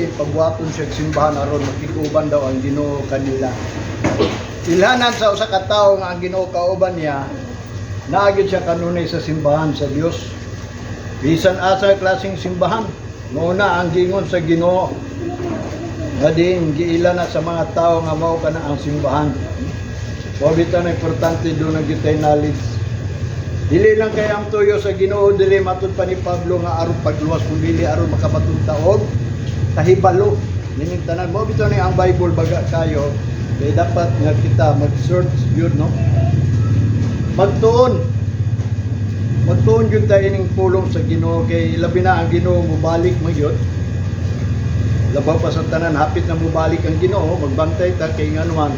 diin pagbuhaton siya sa simbahan aron makig-uban daw ang Ginoo kanila. Ilhanan sa usa ka tawo nga ang Ginoo kauban niya, naa gyud siya kanunay sa simbahan sa Dios. Bisan asa klaseng simbahan, mao na ang giingon sa Ginoo. Nga diin giila na sa mga tao nga mao kana ang simbahan. Mao bitaw na importante duna gyud tay knowledge. Dili lang kay ang tuyo sa Ginoo dili, matud pa ni Pablo, nga aron pagluwas kung dili aron makabaton ta og kahibalo nining tanan. Mao bitaw ni ang Bible baga kayo kay dapat nga kita mag-search yun, no? Magtuon. Magtuon gyud tayo ining pulong sa Ginoo kay labi na ang Ginoo mobalik man gyud. Labaw pa sa tanan, hapit na mobalik ang Ginoo, magbantay ta kay nganuman.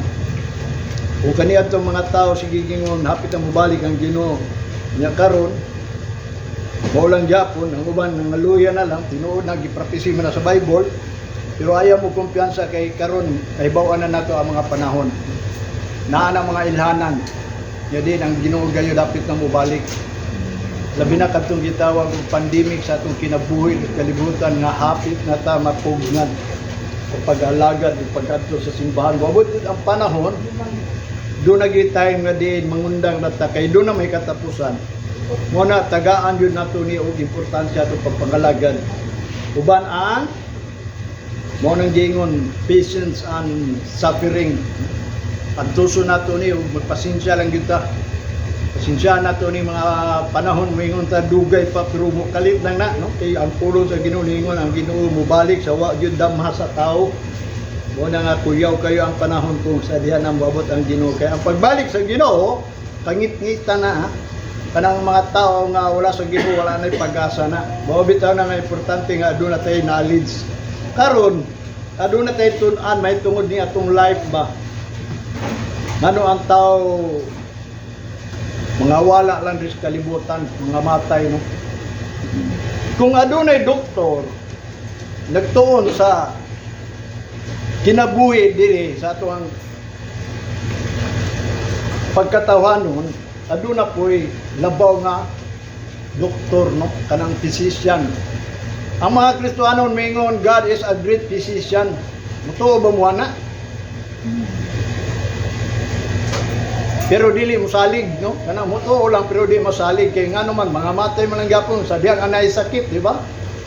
Kung kaniadtong mga tao sige gingon hapit na mobalik ang Ginoo. Nya karon mao lang gyapon ang uban nangaluya na lang, tinuod na giprapisi man na sa Bible. Pero ayaw mo kumpiyansa kay karon nahibaw-an na nato ang mga panahon. Naa na mga ilhanan. Nya din ang Ginoo gayo dapit na mobalik. Labi na kadtong gitawag og pandemic sa atong kinabuhi sa kalibutan nga hapit na ta mapugnan sa pag-alagad ug pag-adto sa simbahan. Wabot ang panahon, duna gyud time nga diin mangundang na ta kay duna may katapusan. Mao na tagaan yun nato ni og importansya atong pagpangalagad. Uban ang mao nang giingon patience and suffering. Pagtuso nato ni ug magpasensya lang gyud ta. Pasensya nato ni mga panahon, moingon ta dugay pa, pero mo kalit lang na, no, kay ang pulong sa Ginoo ningon ang Ginoo mobalik sa wa gyud damha sa tao. Mao na nga kuyaw kayo ang panahon kung sa diha na moabot ang Ginoo, kay ang pagbalik sa Ginoo kangit-ngita na, ha? Kanang mga tao nga wala sa Ginoo, wala na pag-asa na. Mao bitaw na nga importante nga aduna tay knowledge karon, aduna tay tun-an may tungod ni atong life ba, ngano ang tao mga wala lang rin sa kalibutan, mga matay, no? Kung adunay doktor nagtuon sa kinabuhi diri sa atoang pagkatawhanon, aduna po'y labaw nga doktor, no, kanang physician. Ang mga Kristohanon mingon God is a great physician. Mutuo ba mo ana? Pero dili mosalig, no? Kanang mutuo lang pero di masalig kay ngano man mga matay man lang gyapon sa diyang anay sakit, di ba?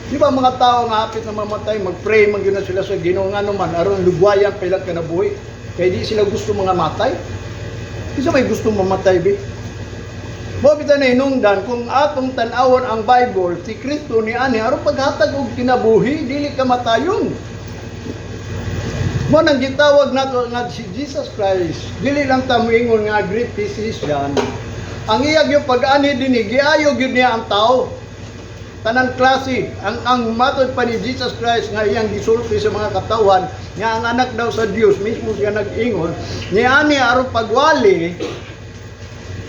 Di ba mga tao nga hapit na mamatay, mag-pray man gyud na sila sa Ginoo, ngano man aron lugwayan pa ilang kinabuhi. Kay di sila gusto mga matay. Di sa may gusto mamatay bi. Mao bitaw na hinungdan kung atong tan-awon ang Bible, si Kristo ni ani aron paghatag og kinabuhi, dili ka matayon. Mao nang gitawag nato nga si Jesus Christ, dili lang ta moingon nga great physician. Ang iya gyud pag-ani dinhi, giayo gyud niya ang tao. Tanan klase, ang matod pa ni Jesus Christ nga iyang gisulti sa mga katawhan, nga ang anak daw sa Dios mismo siya nag-ingon, niani aron pagwali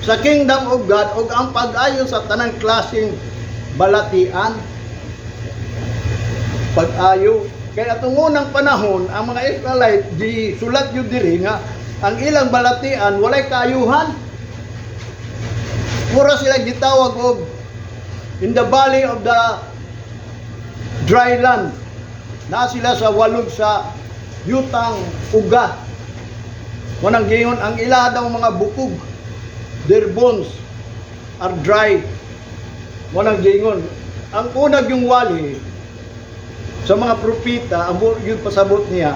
sa kingdom of God ug ang pag-ayo sa tanang klaseng balatian. Pag-ayo kay atong unang panahon ang mga Israelite di sulat yun diri nga ang ilang balatian walay kaayuhan. Mura sila gitawag og in the valley of the dry land na sila, sa walog sa yutang uga. Wanang giingon ang ila daw mga bukog, their bones are dry. Wanang giingon ang unag yung wali sa mga propeta, ang yung pasabot niya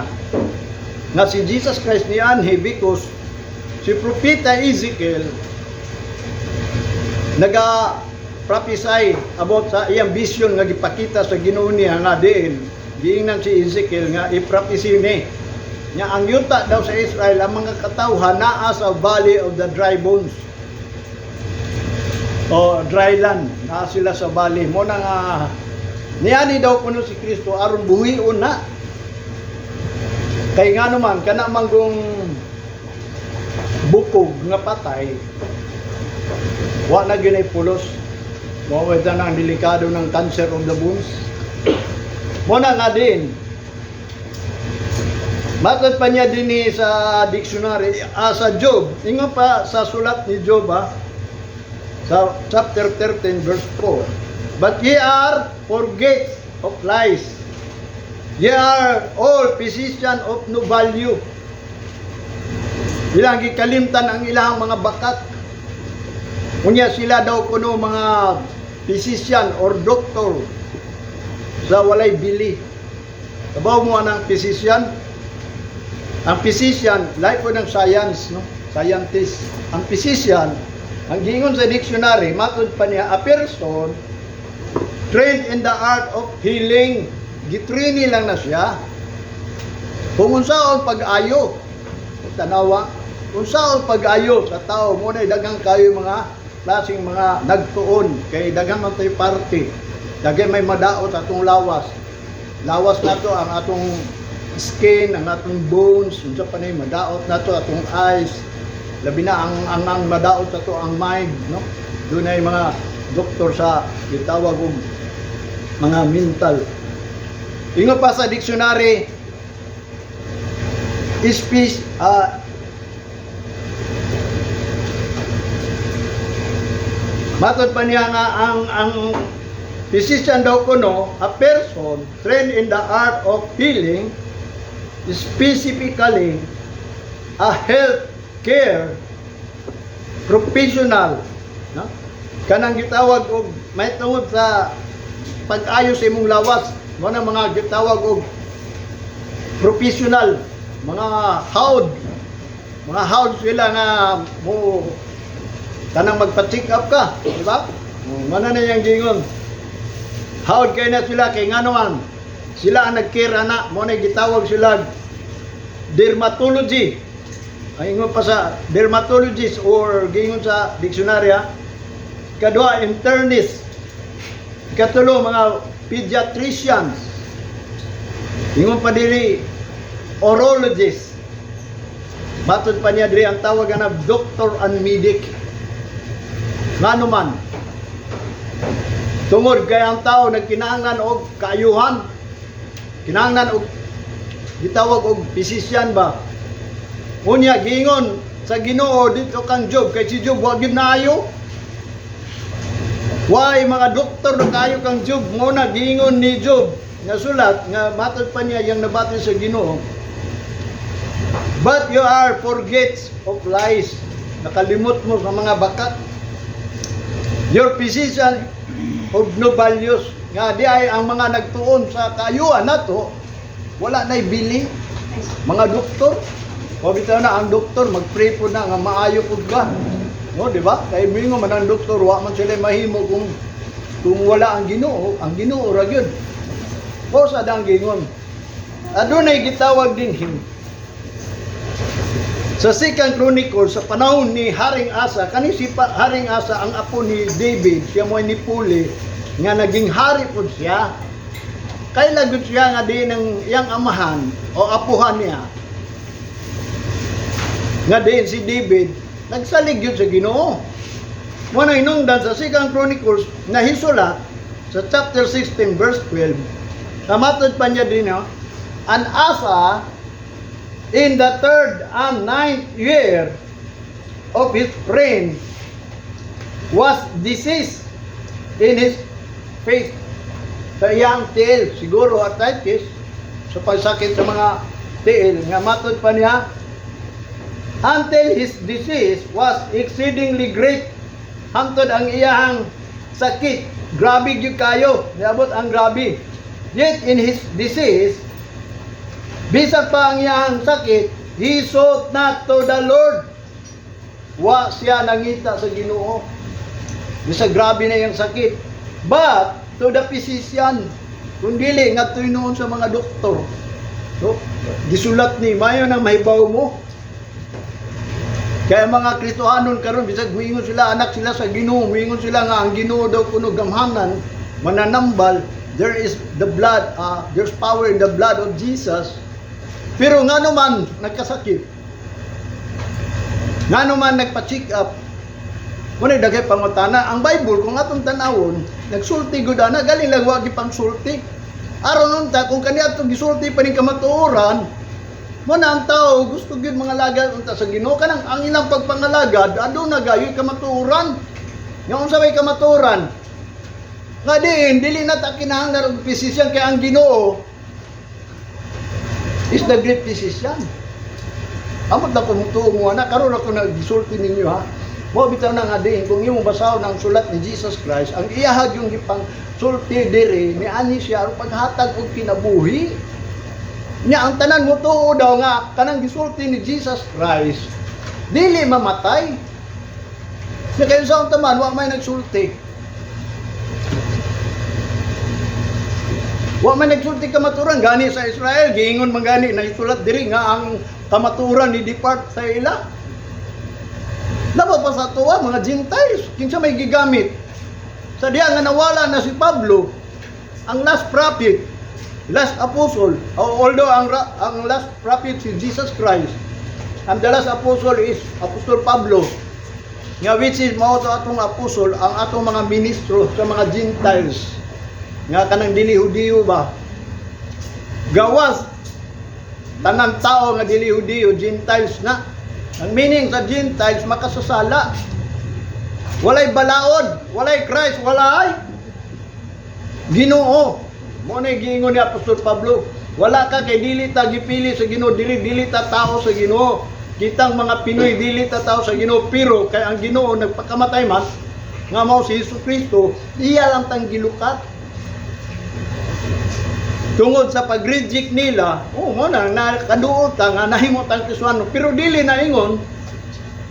nga si Jesus Christ ni anhi because si propeta Ezekiel naga prophesy about sa iyang vision nga gipakita sa Ginoo niya nga diin giingnan si Ezekiel nga i-prophesy ni nga ang yuta daw sa Israel, ang mga katawhan naa sa valley of the dry bones o dry land, naa sila sa valley. Mao na nga niani daw kuno si Kristo aron buhion na, kay nga naman kana manggong bukog nga patay, wa na gyud pulos. Mao na ang delikado ng cancer of the bones. Mao na nga din matod pa niya din ni sa dictionary, sa Job, ingon pa sa sulat ni Job, sa chapter 13 verse 4, "But ye are for gates of lice." Ye are all physician of no value. Ilang gikalimtan ang ilang mga bakat. Unya sila daw kuno mga physician or doctor sa walay bili. Kabaw mo anang physician? Ang physician, like po ng science, no? Scientist. Ang physician, ang giingon sa dictionary, matud pa niya, a person trained in the art of healing. Gitrain lang na siya. Kung unsaon pag-ayo, tanawa, unsaon pag-ayo sa tao, muna daghang kayo mga klaseng mga nagtuon, kay daghang man tayo parte, daghan may madaot atong lawas. Lawas nato ang atong skin, ang atong bones, unsa pa ni madaot nato atong eyes. Labi na ang madaot ato ang mind, no? Dunay mga doktor sa gitawag og mga mental. Ingon pa sa dictionary, speech matod pa niya nga ang physician daw kuno a person trained in the art of healing, specifically a health care professional, no? Kanang gitawag og may tungod sa pag-ayo sa imong lawas mo na mga gitawag og professional, mga hawd sila nga mo kanang magpa-check up ka, di ba? Mana na yung gingon. Hawd kay na sila kay ngano man sila ang nagkira na mo na gitawag sila dermatology. Ang ingon pa sa dermatologist or gingon sa dictionary ha. Kadua, internist. Katulo, mga pediatricians. Ingon pa diri, urologist. Matod pa niya diri ang tawag na doctor and medic. Ngano man? Tungod kay ang tao nagkinahanglan og kaayuhan. Kinahanglan og gitawag og physician ba. Unya giingon sa Ginoo dito kang Job kay si Job wa gyud naayo. Why mga doktor na kayo kang Job mo na giingon ni Job nga sulat nga matod pa niya yang nabati sa Ginoo. But you are forgets of lies. Nakalimot mo sa mga bakat. Your physician of no values. Nga di ay ang mga nagtuon sa kaayuhan nato, wala na'y bili. Mga doktor, o bitaw na ang doktor, mag-pray po na nga maayo pud ka. No, di ba? Kay mingo man ang doktor, wa man sila mahimo kung wala ang Ginoo ra gyud. O sa dang gingon. Adunay gitawag din him. Sa Second Chronicles, sa panahon ni Haring Asa, kani si Haring Asa ang apo ni David, siya mo ni Puli, nga naging hari po siya. Kay lagot siya nga di ng iyang amahan o apuhan niya. Nga din si David, nagsalig yun sa Ginoo. Mo na hinungdan sa Second Chronicles na hisulat sa chapter 16 verse 12. Namatod pa niya din, no? And Asa in the third and ninth year of his reign was diseased in his feet. Sa iyang tiil, siguro arthritis, sa pagsakit sa mga tiil, nga matod pa niya, until his disease was exceedingly great. Hantod ang iyang sakit, grabe gyud kayo, niabot ang grabe. Yet in his disease, bisan pa ang iyang sakit, he sought not to the Lord. Wa siya nangita sa Ginoo. Bisa grabe na iyang sakit. But to the physician, kung dili ngadto noon sa mga doktor. No? Gisulat ni mayo nang mahibaw mo. Kaya mga Kristohanon karon bisag muingon sila anak sila sa Ginoo, muingon sila nga ang Ginoo daw kuno gamhanan, mananambal, there is the blood, there's power in the blood of Jesus. Pero ngano man nagkasakit? Ngano man nagpa-check up? Muna daghay pangutana ang Bible kung atong tanawon, nagsulti gud ana, galing lang wa gipangsulti. Aron unta kung kaniadto gisulti pa ning kamatuoran, mo na ang tao gusto gyud mga lagad unta sa Ginoo kanang ang ilang pagpangalagad aduna gayoy kamatuoran. Nga unsa may kamatuoran? Nga diin dili na ta kinahanglan og physician kay ang Ginoo Is the great physician. Amot na kung tuo mo na karon ako nagsulti ninyo, ha. Mo bitaw na nga diin kung imong basahon ang sulat ni Jesus Christ, ang iyahag yung gipang sulti diri ni ani siya aron paghatag og kinabuhi. Nya ang tanan mo tuo daw nga kanang gisulti ni Jesus Christ dili mamatay. Nya kayo sa taman wa may nagsulti. Wa man nagsulti kamaturan gani sa Israel, giingon man gani na isulat diri nga ang kamaturan ni depart sa ila. Labaw pa sa tuwa mga Gentiles, kinsa may gigamit? Sa diya nga nawala na si Pablo, ang last prophet, last apostle, although ang last prophet si Jesus Christ, ang the last apostle is Apostol Pablo, nga which is mao to atong apostol, ang atong mga ministro sa mga Gentiles, nga kanang dili Hudiyo ba, gawas tanang tao nga dili Hudiyo, Gentiles na. Ang meaning sa Gentiles, makasasala, walay balaod, walay Christ, walay Ginoo. Mo na giingon ni Apostol Pablo, wala ka kay dili ta gipili sa Ginoo, dili dili ta tao sa Ginoo. Kitang mga Pinoy, dili ta tao sa Ginoo, pero kay ang Ginoo nagpakamatay man nga mao si Hesus Kristo, iya lang tang gilukat tungod sa pag-reject nila. Oh, mo na nakaduot ta nga nahimo tang Kristiyano, pero dili na ingon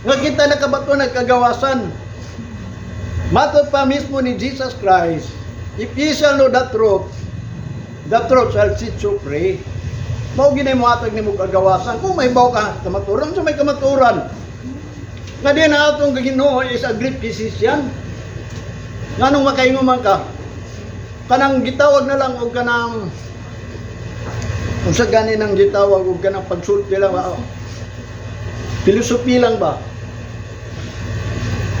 nga kita nakabato nagkagawasan. Matod pa mismo ni Jesus Christ, "If ye shall know the truth, the truth shall set you free." Mao ginay mohatag nimo kagawasan kung may baw ka kamaturan sa may kamaturan. Nga di na atong Ginoo is a great physician. Nganong makaingon man ka? Kanang gitawag na lang og kanang unsa gani nang gitawag og kanang pagsulti lang ba? Philosophy lang ba?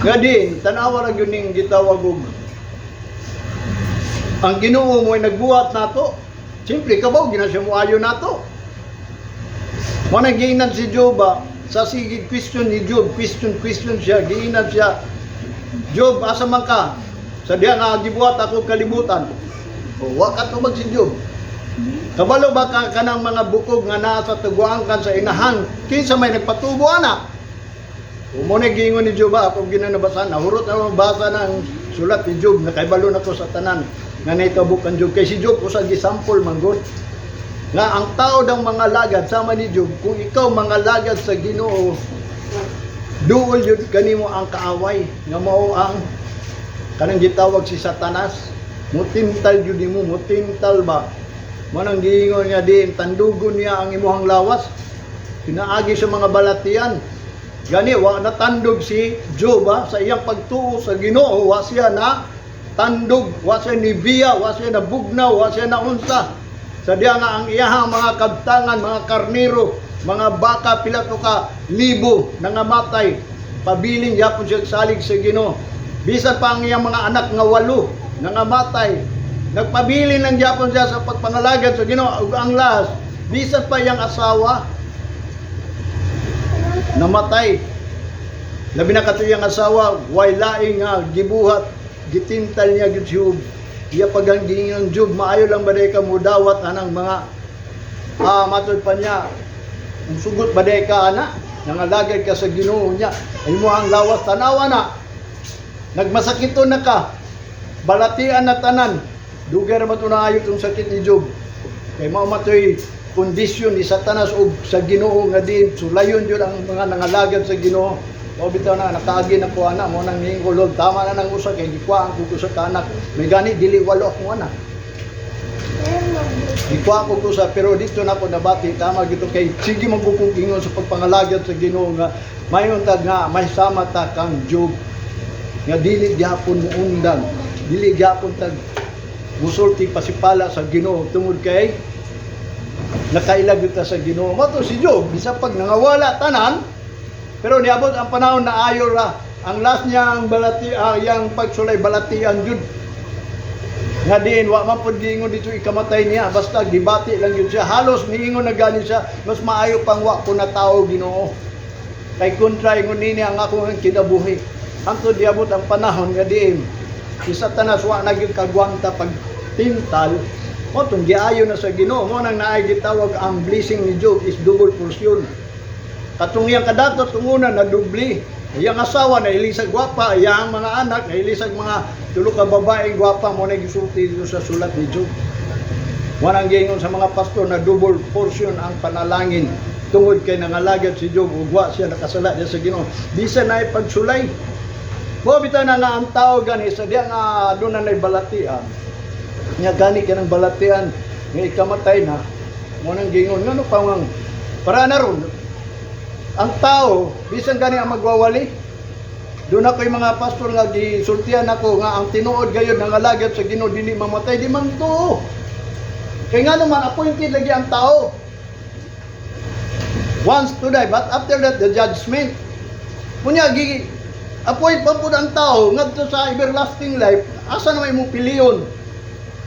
Nga din, tanawa ra gyud ning gitawag og ang Ginoo mo ay nagbuhat nato. Siyempre, kabaw gina siya mo ayo nato. Mo na giinan si Job ba, sa sige question ni Job, question question siya, giinan siya. "Job, asa man ka? Sa diya nga gibuhat ako kalibutan." O, wa ka tubag si Job. "Kabalo ba ka kanang mga bukog nga naa sa tuguangkan sa inahan? Kinsa may nagpatubo ana?" O mo na giingon ni Job ba, ako ginanabasan, nahurot na mabasa ng sulat ni Job, nakaibalo na ko sa tanan nga naitabo kan Job. Kay si Job, usa gisample man gud nga ang tao daw mga lagad sama ni Job. Kung ikaw mga lagad sa Ginoo, duol yun kanimo ang kaaway nga mao ang kanang gitawag si Satanas. Mutintal yun nimo, mutintal ba. Mo nang giingon niya din, tandugon niya ang imuhang lawas pinaagi sa mga balatian. Gani wa natandog si Job ba, sa iyang pagtuo sa Ginoo. Wa siya na tandog, wa siya ni biya, wa siya na bugnaw, wa siya na unsa. Sa diya nga ang iyahang mga kabtangan, mga karniro, mga baka, pila to ka libo nangamatay, pabilin yapon siya salig sa Ginoo. Bisan pa ang iyang mga anak nga walo nangamatay, nagpabilin lang gyapon siya sa pagpangalagad sa Ginoo. Ug ang last, bisan pa iyang asawa namatay. Labi na kato iyang asawa, way laing nga gibuhat, gitintal niya gyud si Job. Iya pagang giingon, "Job, maayo lang ba day ka mudawat anang mga matod pa niya, kung sugot ba day ka ana, nangalagad ka sa Ginoo niya, ay mo ang lawas, tanawa na, nagmasakito na ka, balatian na tanan." Dugay ra ba ito naayo itong sakit ni Job? Kay mao matoy kondisyon ni Satanas og sa Ginoo nga din sulayon jud ang mga nangalagad sa Ginoo. O bitaw na nakaagi na ko ana mo nang niingon, "Lord, tama na nang usa kay gikuha ko usa ka anak." May gani dili walo akong anak. Gikuha ko usa, pero dito na ako nabati tama gito kay sige man ko kong ingon sa pagpangalagad sa Ginoo nga mayon ta nga may sama ta kang Job nga dili gyapon mo undang, dili gyapon tag musulti pasipala sa Ginoo tungod kay nakailag ta sa Ginoo. Mo to si Job, bisan pag nangawala tanan, pero niabot ang panahon na ayo ra. Ang last niya ang balati, yang pagsulay balatian jud. Nga diin wa man pud giingon dito ikamatay niya, basta gibati lang yun siya. Halos niingon na gani siya, "Mas maayo pang wa ko na tao, Ginoo. Kay kontra ingon nini ang akong kinabuhi." Hangtod niabot ang panahon nga diin si Satanas wa na gyud kagwanta pag tintal. Mo tong giayo na sa Ginoo, mo nang naay gitawag ang blessing ni Job is double portion. Katong iyang kadato tunguna na dubli. Iyang asawa na ilisag gwapa, iyang mga anak na ilisag mga tulo ka babaeng gwapa. Mo na gisulti dito sa sulat ni Job. Wanang giingon sa mga pastor na double portion ang panalangin tungod kay nangalagad si Job ug wa siya nakasala diya sa Ginoo. Di siya na pagsulay. Mo bitaw na nga ang tao gani sa diya nga doon na balatian. Nya gani kanang balatian nga ikamatay na, mo nang giingon ngano pa ngang para na ron ang tao bisan gani ang magwawali. Doon ako yung mga pastor nga gisultian ako nga ang tinuod gayud nangalagad sa Ginoo dili mamatay, di man tuo. Kay nga naman, appointed lagi ang tao once to die, but after that, the judgment. Kunya gi appoint pa pud ang tao ngadto sa everlasting life, asa na may imong pilion?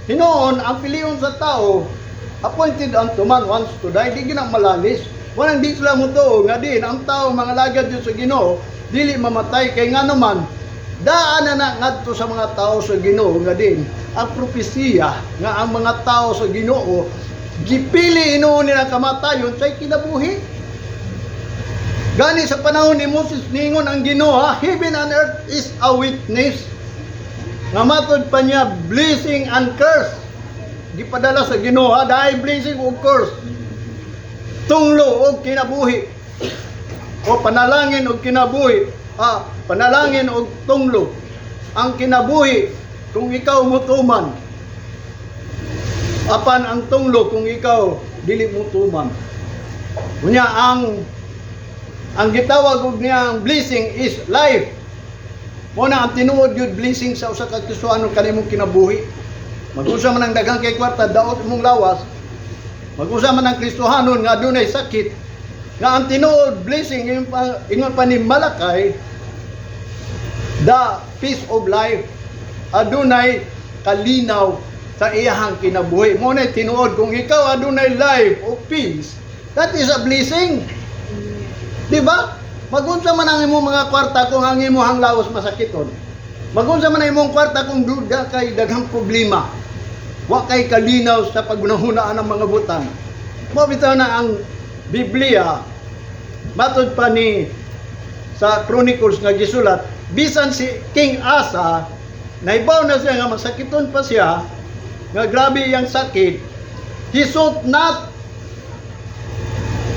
Hinuon ang pilion sa tao, appointed unto man once to die, di gina malalis. Walang di sila mo to nga din ang tao mga lagad yun sa Ginoo dili mamatay, kay nga naman daan na na ngadto sa mga tao sa Ginoo nga din ang propesiya nga ang mga tao sa Ginoo gipili hinuon nila kamatayon sa kinabuhi. Gani sa panahon ni Moses, ningon ang Ginoo, ha, "Heaven and earth is a witness." Nga matod pa niya, blessing and curse. Gipadala sa Ginoo, ha, dahil blessing ug curse. Tunglo og kinabuhi. O panalangin og kinabuhi. Ah, panalangin og tunglo. Ang kinabuhi kung ikaw mutuman. Apan ang tunglo kung ikaw dili mutuman. Unya ang gitawag og niya ang blessing is life. Mo na ang tinuod yun blessing sa usa ka Kristohanon, kanimong kinabuhi. Mag-usa man ang daghang kay kwarta, daot imong lawas. Mag-usa man ang Kristohanon nga adunay sakit. Nga ang tinuod blessing, ingon pa ni Malakay, the peace of life. Adunay kalinaw sa iyahang kinabuhi. Mo na tinuod kung ikaw adunay life of peace, that is a blessing. Di ba? Magunsa man ang imong mga kwarta kung ang imong lawas masakiton. Magunsa man ang imong kwarta kung duda kay daghang problema. Wa kay kalinaw sa pagunahunaan ng mga butang. Mo bitaw na ang Biblia, matod pa ni sa Chronicles nga gisulat, bisan si King Asa naibaw na siya nga masakiton pa siya, nga grabe iyang sakit, he sought not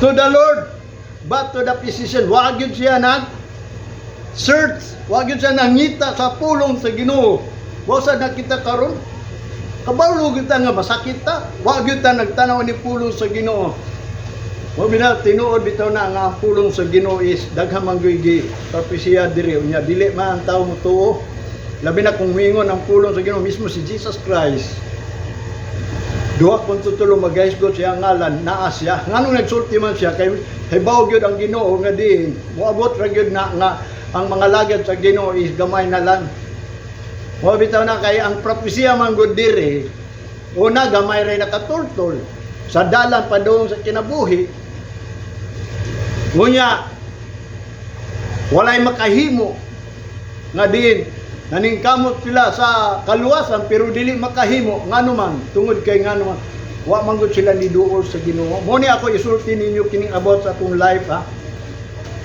to the Lord but to the physician. Wa gyud siya nag search, wa gyud siya nangita sa pulong sa Ginoo. Wa sa nakita karon. Kabalo gyud ta nga masakit ta. Wa gyud ta nagtanaw ni pulong sa Ginoo. Mo bina tinuod bitaw na nga ang pulong sa Ginoo is daghan man gyud gi propesiya diri, unya dili man ang tao motuo. Labi na kung mingon ang pulong sa Ginoo mismo si Jesus Christ. Duha kung tutulo magahisgot siya ngalan, naa siya. Nganong nagsulti man siya? Kay hibaw gyud ang Ginoo nga diin moabot ra gyud na nga ang mga lagad sa Ginoo is gamay na lang. Mo bitaw na kay ang propesiya man gud diri, una, gamay ray nakatultol sa dalan padung sa kinabuhi. Ngunya walay makahimo nga diin naningkamot sila sa kaluwasan pero dili makahimo, ngano man tungod kay ngano man wa man gud sila niduol sa Ginoo. Mo ni ako isulti ninyo kining about sa akong life, ha,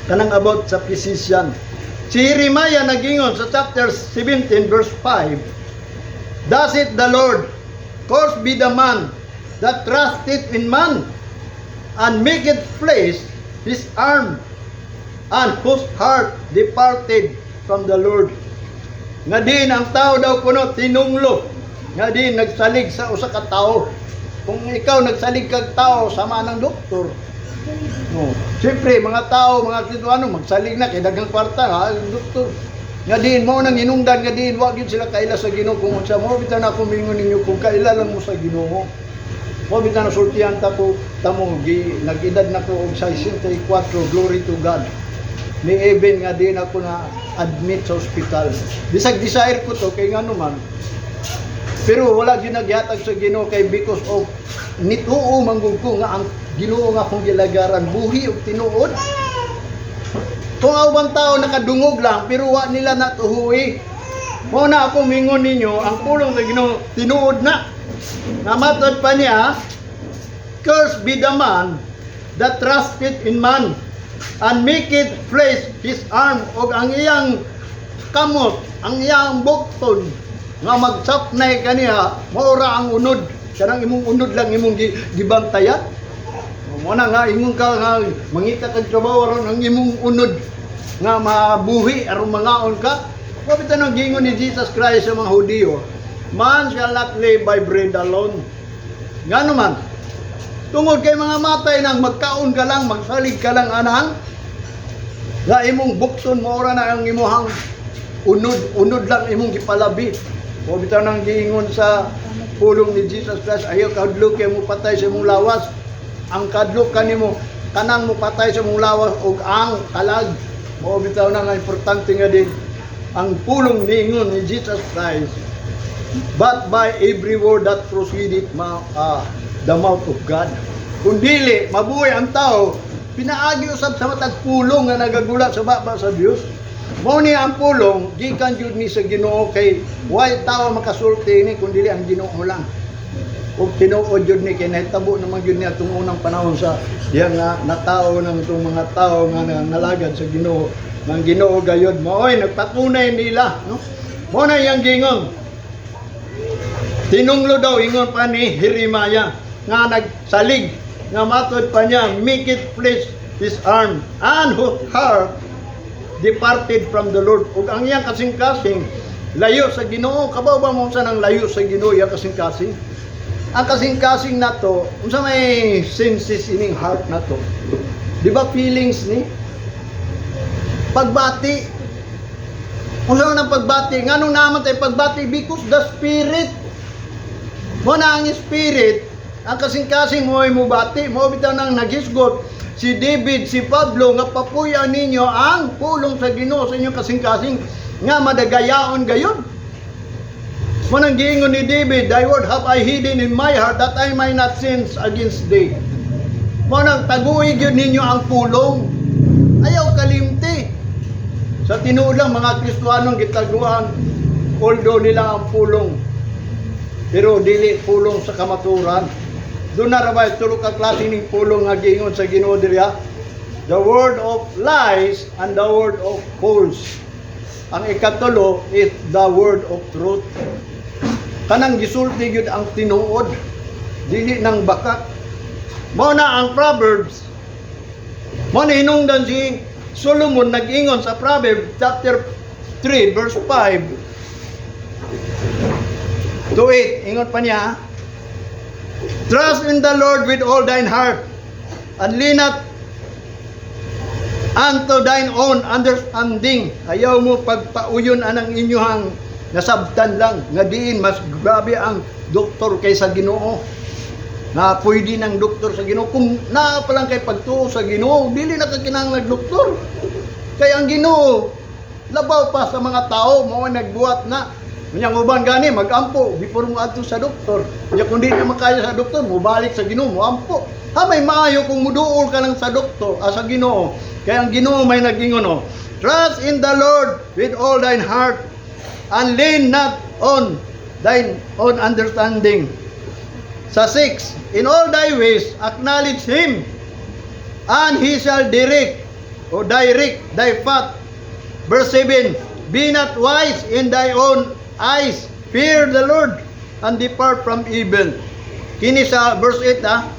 kanang about sa physician. Si Jeremiah nagingon sa chapter 17 verse 5, "Thus saith the Lord, cursed be the man that trusteth in man and maketh flesh his arm and whose heart departed from the Lord." Nga din ang tao daw kuno tinunglo. Nga din nagsalig sa usa ka tao. Kung ikaw nagsalig kag tao, sama ng doktor. No. Siyempre, mga tao, mga Kristohano, magsalig na kay daghang kwarta, ha, doktor. Nga din mo nang hinungdan nga din wa gyud sila kaila sa Ginoo kung unsa. Mo bitaw na ako mingon ninyo, kung kaila lang mo sa Ginoo. Mo bitaw na sultihan ta ko tamo gi nag-edad na ko og 64, glory to God. Ni even nga din ako na admit sa ospital. Bisag desire ko to kay ngano man. Pero wala gyud naghatag sa Ginoo kay because of nituo manggug ko nga ang Ginoo nga akong gilagaran buhi ug tinuod. Kung ang ubang tao nakadungog lang pero wa nila natuhuwi. Mo na ako mingon ninyo, ang pulong sa Ginoo tinuod na. Nga matod pa niya, "Cursed be the man that trusteth in man and maketh flesh his arm," og ang iyang kamot, ang iyang bukton nga magsapnay kaniya, mao ra ang unod. Kanang imong unod lang imong gibantayan. Mo na nga ingon ka nga mangita kag trabaho aron ang imong unod nga mabuhi aron mangaon ka. Wa bitaw nang giingon ni Jesus Christ sa mga Hudiyo, "Man shall not live by bread alone." Ngano man? Tungod kay mga matay nang magkaon ka lang, magsalig ka lang anang nga imong bukton, mo ra na ang imuhang unod, unod lang imong gipalabi. Wa bitaw nang giingon sa pulong ni Jesus Christ, "Ayaw kahadlok kay mo patay sa imong lawas. Ang kadlok kanimo kanang mo patay sa imong lawas ug ang kalag." Mao bitaw na nga importante nga din ang pulong niingon ni Jesus Christ, "But by every word that proceedeth the mouth of God." Kung dili, mabuhay ang tao, pinaagi usab sa matag pulong nga nagagula sa baba sa Dios. Mao ni ang pulong, gikan jud ni sa Ginoo kay way tao makasulti ni kun dili ang Ginoo lang. Ug tinuod jud ni kay nahitabo naman jud ni atong unang panahon sa diha nga natao ng itong mga tao nga nalagad sa Ginoo. Nang Ginoo gayod maoy nagpatunay nila, no? Mao na iyang gingon. Tinunglo daw ingon pa ni Jeremiah nga nagsalig nga matod pa niya, "Maketh flesh his arm and whose heart departed from the Lord," ug ang iyang kasing-kasing layo sa Ginoo. Kabaw ba mo sa nang layo sa Ginoo iyang kasing-kasing? Ang kasing-kasing nato, unsa may senses ining heart nato, di ba? Feelings ni pagbati. Unsa man ang pagbati? Nganong naman tay pagbati? Because the spirit mo na, ang spirit, ang kasing-kasing mo ay mubati. Mo bitaw nang naghisgot si David, si Pablo nga papuy-an ninyo ang pulong sa Ginoo sa inyong kasing-kasing nga madagayaon gayon. Mo nang giingon ni David, "Thy word have I hidden in my heart that I might not sin against thee." Mo nang taguig yun ninyo ang pulong. Ayaw kalimti. Sa tinuod lang, mga Kristohanong gitaguan, although nila ang pulong, pero dili pulong sa kamaturan. Doon na rabay tulo ka klase ning pulong nga giingon sa Ginoo diriya. The word of lies and the word of false. Ang ikatulo is the word of truth. Kanang gisulti gyud ang tinuod, dili nang bakak. Mao na ang Proverbs. Mao na hinungdan si Solomon nag-ingon sa Proverbs chapter 3 verse 5 to 8. Ingon pa niya, "Trust in the Lord with all thine heart, and lean not unto thine own understanding." Ayaw mo pagpauyon anang inyuhang nasabtan lang, nga diin mas grabe ang doktor kaysa Ginoo. Na pwede ng doktor sa Ginoo. Kung naa pa lang kay pagtuo sa Ginoo, dili na ka kinahanglan doktor. Kaya ang Ginoo, labaw pa sa mga tao, mao nagbuhat na. Unya uban gani magampo before mo adto sa doktor. Unya kung di na makaya sa doktor, mo balik sa Ginoo, mo ampo. Ha, may maayo kung muduol ka lang sa doktor, sa Ginoo. Kaya ang Ginoo may nag-ingon, oh, "Trust in the Lord with all thine heart and lean not on thine own understanding." Sa 6, "In all thy ways acknowledge him and he shall direct o direct thy path." Verse 7, "Be not wise in thy own eyes. Fear the Lord and depart from evil." Kini sa verse 8 ah,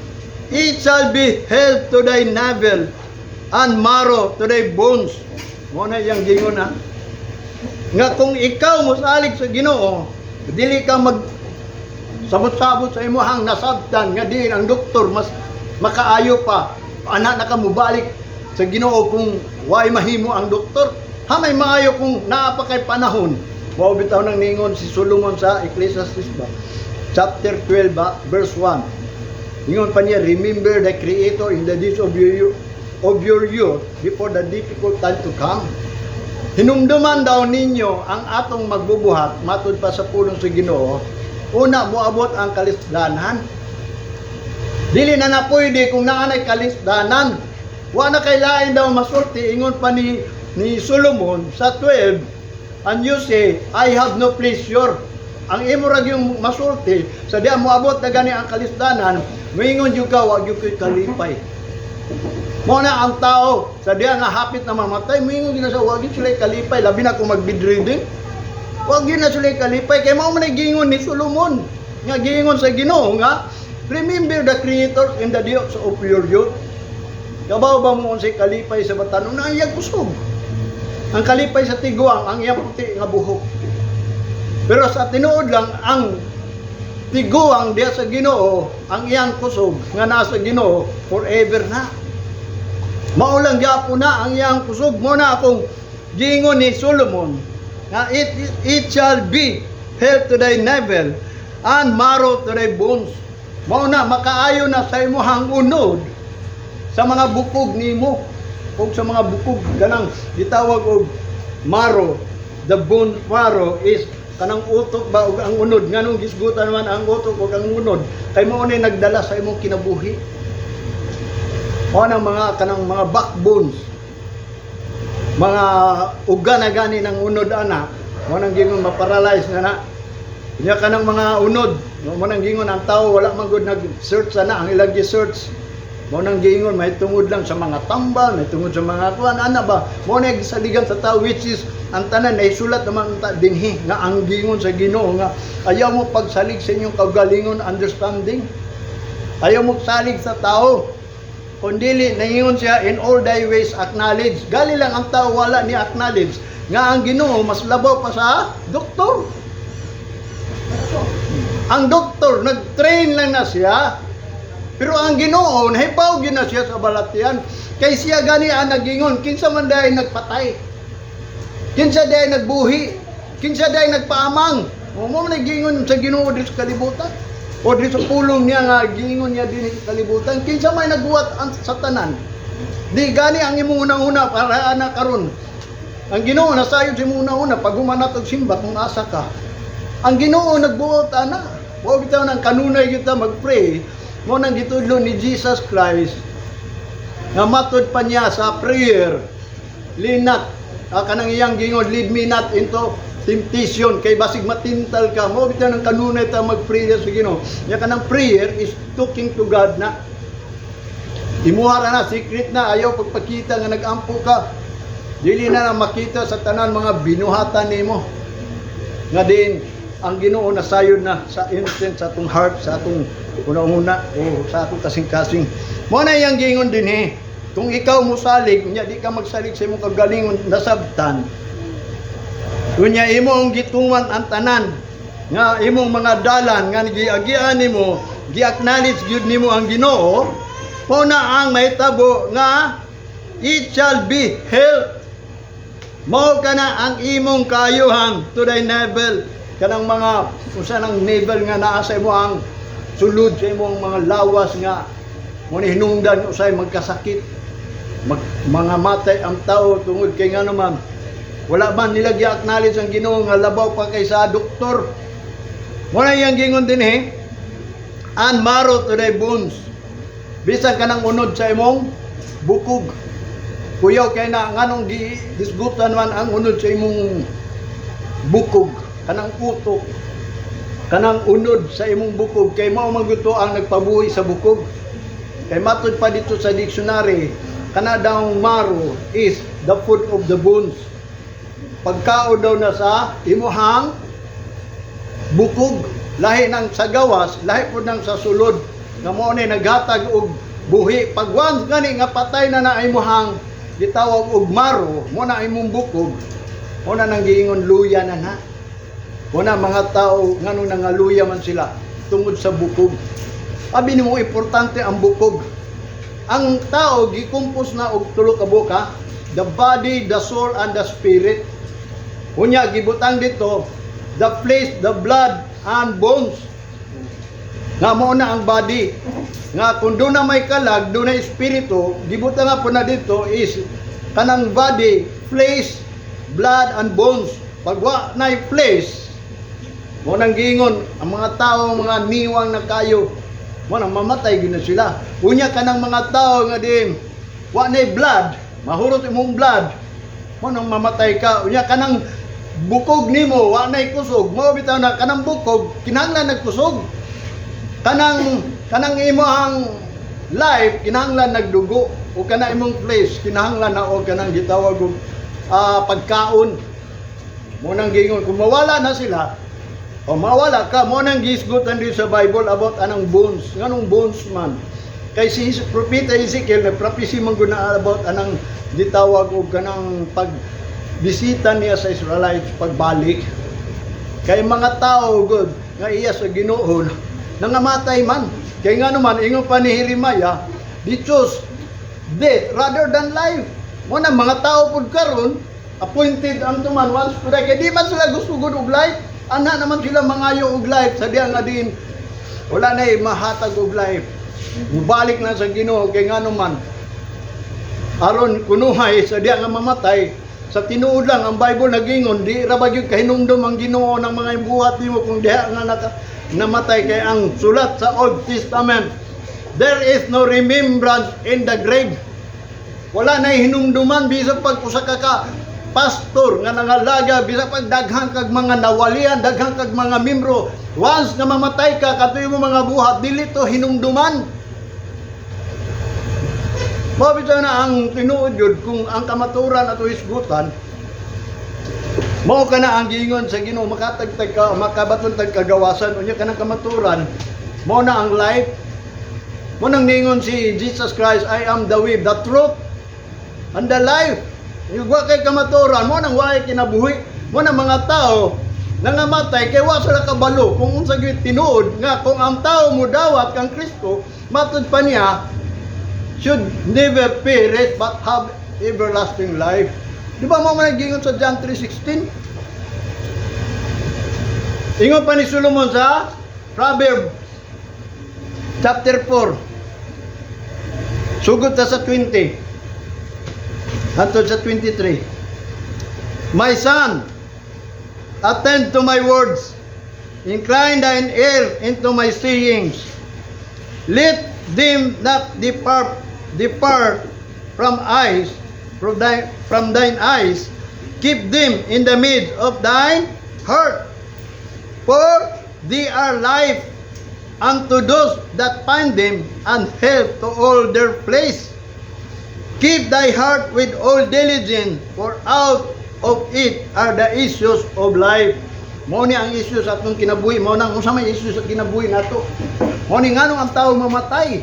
"It shall be health to thy navel and marrow to thy bones." Mo na iyang gingon ah. Nga kung ikaw mosalig sa Ginoo, dili ka mag sabot-sabot sa imuhang nasabtan nga diin ang doktor mas makaayo pa. Ana na ka mobalik sa Ginoo kung way mahimo ang doktor. Ha, may maayo kung naa pa kay panahon. Mao bitaw nang ningon si Solomon sa Ecclesiastes ba? Chapter 12 ba, verse 1. Ingon pa niya, "Remember the Creator in the days of your youth before the difficult time to come." Hinumduman daw ninyo ang atong magbubuhat matud pa sa pulong sa Ginoo, una moabot ang kalisdanan. Dili na na pwede kung naa nay kalisdanan. Wa na kay lain daw masulti, ingon pa ni Solomon sa 12, "And you say, 'I have no pleasure.' Ang imo ra yung masulti sa diha moabot na gani ang kalisdanan, moingon jud ka, "Wa gyud ko'y kalipay." Mo na ang tao sa diha nga hapit na mamatay, moingon gyud na sa wa gyud sila kalipay, labi na kung mag-bedridden. Wa gyud na sila kalipay kay mao man ay giingon ni Solomon nga giingon sa Ginoo nga, "Remember the Creator in the days of your youth." Kabaw ba mo unsay kalipay sa batanon na iyang kusog? Ang kalipay sa tiguang, ang iyang puti nga buhok. Pero sa tinuod lang, ang tiguang diya sa Ginoo, ang iyang kusog nga nasa Ginoo forever na. Mao lang gyapon na ang iyang kusog. Mo na akong giingon ni Solomon nga it shall be health to thy navel and marrow to thy bones. Mao na makaayo na sa imong unod, sa mga bukog nimo ug sa mga bukog, kanang gitawag og marrow. The bone marrow is kanang utok ba ug ang unod. Nganong gisgutan man ang utok ug ang unod? Kay mao ni nagdala sa imong kinabuhi. Mao nang mga kanang mga backbones, mga uga na gani ng unod ana. Mao nang gingon maparalyze na na. Nya kanang mga unod, mao nang gingon ang tao wala man gud nag-search ana. Ang ilang gi-search, mao nang giingon may tungod lang sa mga tambal, may tungod sa mga kuan ana ba. Mao na gisaligan sa tao, which is ang tanan ay sulat naman ta dinhi nga ang giingon sa Ginoo nga ayaw mo pagsalig sa inyong kaugalingon understanding. Ayaw mo salig sa tao. Kundili nangingon siya, "In all thy ways acknowledge." Gali lang ang tao wala ni acknowledge nga ang Ginoo mas labaw pa sa doktor. Ang doktor nag-train lang na siya. Pero ang Ginoo, nahibaw gyud na siya sa balatian. Kay siya gani ang nagingon, kinsa man diay nagpatay? Kinsa diay nagbuhi? Kinsa diay nagpaamang? Mo mo man nagingon sa Ginoo diri sa kalibutan. O diri sa pulong niya nga giingon niya dinhi sa kalibutan, kinsa may nagbuhat ang sa tanan? Di gani ang imong unang-una para ana karon. Ang Ginoo nasayod sa imong unang-una pag humanat og simba kung asa ka. Ang Ginoo nagbuot ana. Wa bitaw nang kanunay kita mag-pray. Mo nang gitudlo ni Jesus Christ nga matod pa niya sa prayer, lead not, kanang iyang gingon, "Lead me not into temptation," kay basig matintal ka. Mo bitaw nang kanunay ta mag-pray sa Ginoo. Nya kanang prayer is talking to God na imuha ra na, secret na, ayaw pagpakita nga nag-ampo ka. Dili na na makita sa tanan mga binuhatan nimo nga din ang Ginoo nasayod na sa intent sa atong heart, sa atong una-una o sa atong kasing-kasing. Mo na iyang giingon dinhi. Kung ikaw mosalig, unya di ka magsalig sa imong kagalingon nasabtan. Unya imong gituman ang tanan nga imong mga dalan nga giagian nimo, gi-acknowledge gyud nimo ang Ginoo, mo na ang mahitabo nga it shall be health. Mao kana ang imong kaayuhan to thy navel, kanang mga usa nang navel nga naa sa imo ang sulod sa imong mga lawas nga mo ni hinungdan usay magkasakit, mga matay ang tao tungod kay nga naman wala man nila gi-acknowledge ang Ginoo nga labaw pa kay sa doktor. Mo na iyang gingon dinhi, and marrow to thy bones, bisan kanang unod sa imong bukog. Kuyaw kay na nganong gihisgutan man ang unod sa imong bukog, kanang utok, kanang unod sa imong bukog? Kay mao man gud to ang nagpabuhi sa bukog. Kay matod pa dito sa dictionary, kana daw marrow is the food of the bones. Pagkaon daw na sa imuhang bukog, lahi ng sa gawas, lahi po ng sa sulod nga mao ni naghatag og buhi. Pag once gani nga patay na na imuhang gitawag og marrow mo na imong bukog, mo na nang giingon luya na na. Mo na mga tao, nganong nangaluya man sila? Tungod sa bukog. Abi nimo, importante ang bukog. Ang tao gikompos na og tulo ka buka: the body, the soul and the spirit. Unya gibutang dito the flesh, the blood and bones. Nga mao na ang body. Nga kung doon na may kalag, doon na espiritu, gibutang nga po na dito is kanang body, flesh, blood and bones. Pag wa na flesh, mo nang giingon ang mga tao mga niwang na kayo, mo nang mamatay gyud na sila. Unya kanang mga tao nga di wa na blood, mahurot imong blood, mo nang mamatay ka. Unya kanang bukog nimo wa nay kusog, mao bitaw na kanang bukog kinahanglan nagkusog. Kanang imo ang life kinahanglan nagdugo o kana imong flesh kinahanglan na og kanang gitawag og pagkaon. Mo nang giingon kung mawala na sila o mawala ka, mo nang gisgutan dito sa Bible about anang bones. Nganong bones man? Kay si Propeta Ezekiel nagprophecy man gud na about anang gitawag og kanang pag bisita niya sa Israelites pagbalik. Kay mga tao gud nga iya sa Ginoo nangamatay man. Kay nga naman ingon pa ni Jeremiah, they choose death rather than life. Mo na mga tao pud karon appointed unto man once to die. Kay di man sila gusto gud og life. Ana naman sila mangayo og life sa diya nga din wala na mahatag og life. Mubalik na sa Ginoo kay ngano man aron kunuhay sa diya nga mamatay sa tinuod lang. Ang Bible nagingon di ra ba gyud kahinumdom ang Ginoo ng mga buhat nimo kung diha nga namatay, kay ang sulat sa Old Testament, there is no remembrance in the grave. Wala na hinumduman bisag pag usa ka pastor nga nangalaga, bisag pag daghan kag mga nawalian, daghan kag mga membro, once nga mamatay ka, katuyo mo mga buhat dili to hinumduman. Mao bitaw na ang tinuod yun, kung ang kamaturan ato hisgutan, mao ka na ang giingon sa Ginoo, makatagtag ka, makabaton tag kagawasan. Unya kanang kamaturan, mao na ang life. Mao nang niingon si Jesus Christ, "I am the way, the truth, and the life." Yung wa kay kamaturan, mao nang waay kinabuhi. Mao na mga tao nangamatay kay wa sila kabalo kung unsa gyud tinuod nga kung ang tao mudawat kang Kristo, matud pa niya, should never perish but have everlasting life. Di ba mo man naggingon sa John 3:16? Ingon pa ni Solomon sa Proverb chapter 4. Sugod ta sa 20 hantod sa 23. "My son, attend to my words. Incline thine ear into my sayings. Let them not depart from thine eyes. Keep them in the midst of thine heart. For they are life unto those that find them and health to all their flesh. Keep thy heart with all diligence, for out of it are the issues of life." Mao ni ang issues sa atong kinabuhi, mao nang unsa may issues sa kinabuhi nato. Mao ni nganong ang tao mamatay.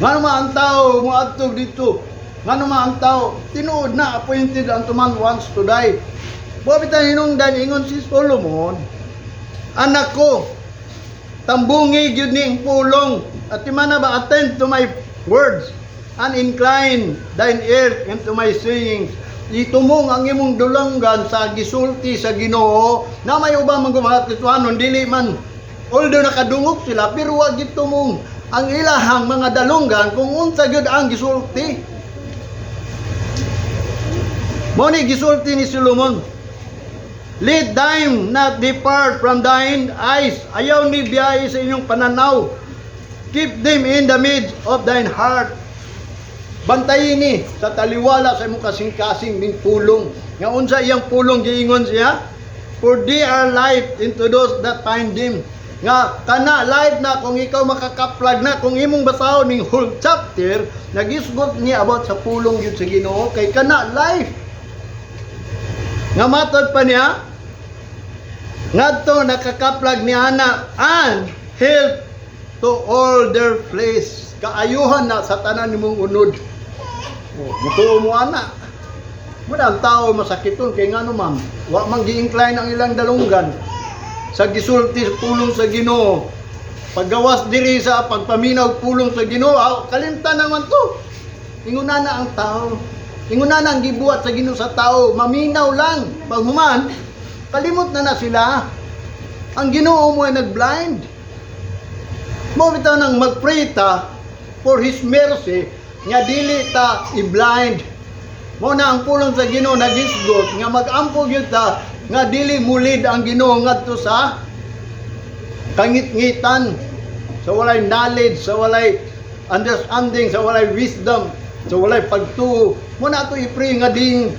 Ngano man ang tao moadto dito. Ngano man ang tao tinuod na appointed unto man once to die. Mao bitaw hinungdan ingon si Solomon, "Anak ko, tambungi gyud ni ang pulong." At mana ba, "Attend to my words and incline thine ear into my sayings." Itumong ang imong dulonggan sa gisulti sa Ginoo na may uban man mga Kristohanon dili man, although nakadungog sila, pero wa gitumong ang ilahang mga dalunggan kung unsa gyud ang gisulti. Mao ni gisulti ni Solomon, "Let them not depart from thine eyes." Ayaw ni biyahe sa inyong pananaw. "Keep them in the midst of thine heart." Bantayin ni sa taliwala sa imong kasing-kasing ning pulong. Nga unsa iyang pulong giingon siya? "For they are life into those that find them." Nga kana life na kung ikaw makakaplag na, kung imong basahon ning whole chapter, nagisgot niya about sa pulong yun sa Ginoo kay kana life. Nga matod pa niya, ngadto nakakaplag ni ana, "and health to all their flesh." Kaayuhan na sa tanan nimong unod. Oh, mutuo mo ana. Muna ang tao masakiton kay ngano man, wa man gi-incline ang ilang dalunggan sa gisulti sa pulong sa Ginoo. Paggawas diri sa pagpaminaw pulong sa Ginoo, ah, kalimtan naman to. Inguna na ang tao. Inguna na ang gibuhat sa Ginoo sa tao, maminaw lang. Pag human, kalimot na na sila. Ang Ginoo mo ay nag-blind. Mo bitaw nang mag-pray ta for His mercy nga dili ta i-blind. Mo na ang pulong sa Ginoo nagisgot nga mag-ampo gyud ta nga dili mulid ang Ginoo ngadto sa kangit-ngitan, sa walay knowledge, sa walay understanding, sa walay wisdom, sa walay pagtuo. Mo na ato i-pray nga ding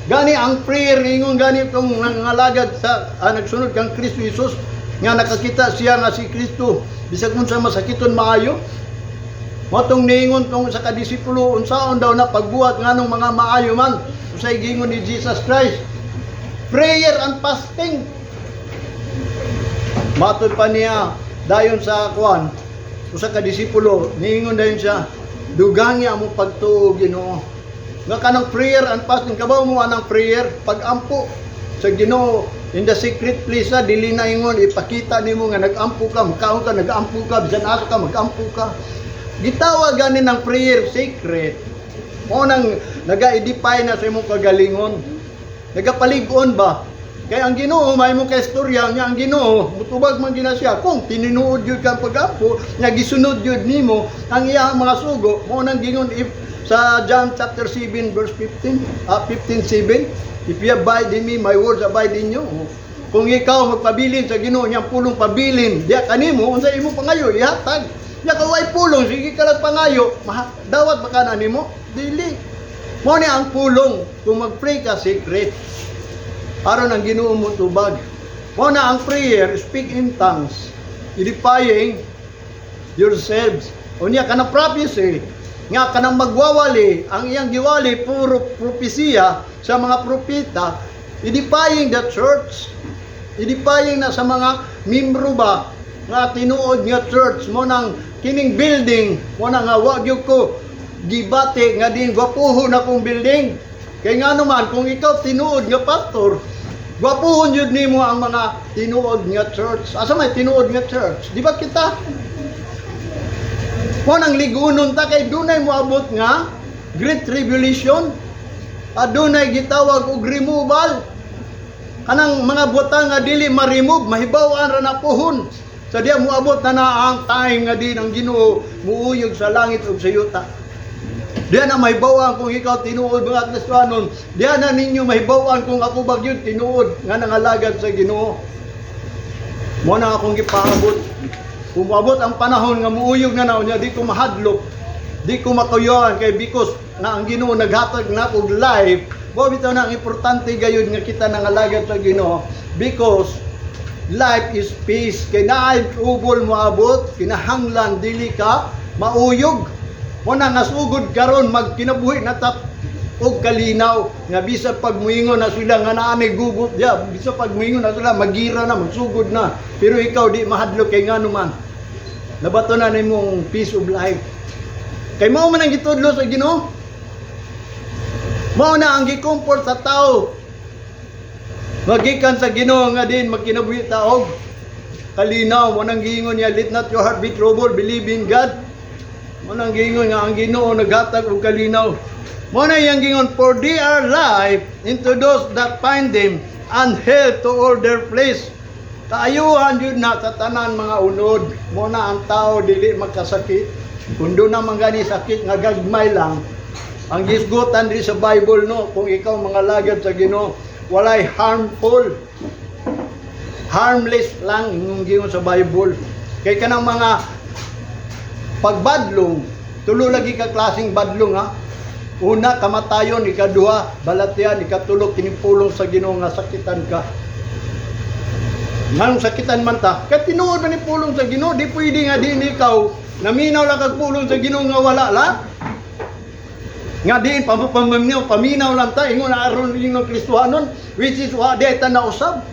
Gani ang prayer, ingon gani itong nangalagad sa nagsunod kang Kristo Jesus nga nakakita siya nga si Kristo bisag unsa masakiton, maayo. Mao tong niingon tong sa kadisipulo, unsaon daw na pagbuhat, nganong mga maayo man? Unsay giingon ni Jesus Christ? Prayer and fasting. Matod pa niya dayon sa kuan, usa ka disipulo niingon dayon siya, "Dugangi among pagtuo, Ginoo." Nga kanang prayer and fasting, kabaw mo anang prayer, pagampo sa Ginoo in the secret place na dili na ingon ipakita nimo nga nagampo ka, makaon ka, nagampo ka, bisan asa ka magampo ka. Gitawag gani ng prayer secret. Mao nang naga-edify na sa imong kagalingon. Nagapalig-on ba? Kay ang Ginoo may mo kay istorya nga ang Ginoo mutubag man gina siya kung tinuod gyud kang pagampo nga gisunod gyud nimo ang iyang mga sugo. Mao nang gingon if sa John chapter 7 verse 15, 15:7, "If you abide in me, my words abide in you." Kung ikaw magpabilin sa Ginoo, niyang pulong pabilin diya kanimo, unsa imo pangayo, ihatag nya. Kung way pulong, sige ka lang pangayo, dawat ba ka na nimo? Dili. Mao ni ang pulong, kung mag-pray ka secret aron ang Ginoo mo tubag. Mao na ang prayer, speak in tongues, edifying yourselves. Unya kanang prophecy, nga kanang magwawali, ang iyang giwali puro propesiya sa mga propeta, edifying the church, edifying na sa mga membro ba nga tinuod nga church. Mao nang kining building mo na nga wa gyud ko gibati nga din gwapuhon akong building. Kay nga naman, kung ikaw tinuod nga pastor, gwapuhon yun nimo ang mga tinuod nga church. Asa may tinuod nga church? Di ba kita? Mao nang ligunon ta kay dunay moabot nga Great Tribulation. Adunay gitawag og removal. Kanang mga butang nga dili ma-remove, mahibaw-an ra na puhon. Sa diya moabot na na ang time nga din ang Ginoo muuyog sa langit ug sa yuta. Diya na mahibaw-an kung ikaw tinuod mga Kristohanon. Diya na ninyo mahibaw-an kung ako ba gyud tinuod nga nangalagad sa Ginoo. Mao na akong gipaabot. Kung moabot ang panahon nga muuyog na na, unya di ko mahadlok, di ko makuyawan kay because nga ang Ginoo naghatag na og life. Mao bitaw na ang importante gayud nga kita nangalagad sa Ginoo because life is peace. Kay naay trouble moabot, kinahanglan dili ka mauyog. Mao na nga sugod karon magkinabuhi na ta og kalinaw nga bisan pag muingon na sila nga naa may gugot diya, bisan pag muingon na sila, magira na, magsugod na, pero ikaw di mahadlok kay ngano man nabato na nimong peace of life kay mao man ang gitudlo sa Ginoo, mao na ang gi-comfort sa tao magikan sa Ginoo nga din magkinabuhi ta og kalinaw. Mao nang giingon niya, "Let not your heart be troubled, believe in God." Mao nang giingon nga ang Ginoo naghatag og kalinaw. Mao na iyang giingon, "For they are life into those that find them and health to all their flesh." Kaayuhan yun na sa tanan mga unod. Mao na ang tao dili magkasakit. Kung doon naman gani sakit nga gagmay lang, ang gisgutan diri sa Bible, no, kung ikaw mga lagad sa Ginoo, walay harmful. Harmless lang yung giingon sa Bible. Kay kanang mga pagbadlong, tulo lagi ka klaseng badlong, ha. Una, kamatayon; ikaduha, balatian; ikatulo, kining pulong sa Ginoo nga sakitan ka. Nganong sakitan man ta? Kay tinuod man ni pulong sa Ginoo, di pwede nga din ikaw naminaw lang kag pulong sa Ginoo nga wala la. Nga diin paminaw, paminaw lang ta ingon na aron ingon Kristohanon, which is wa di ta nausab.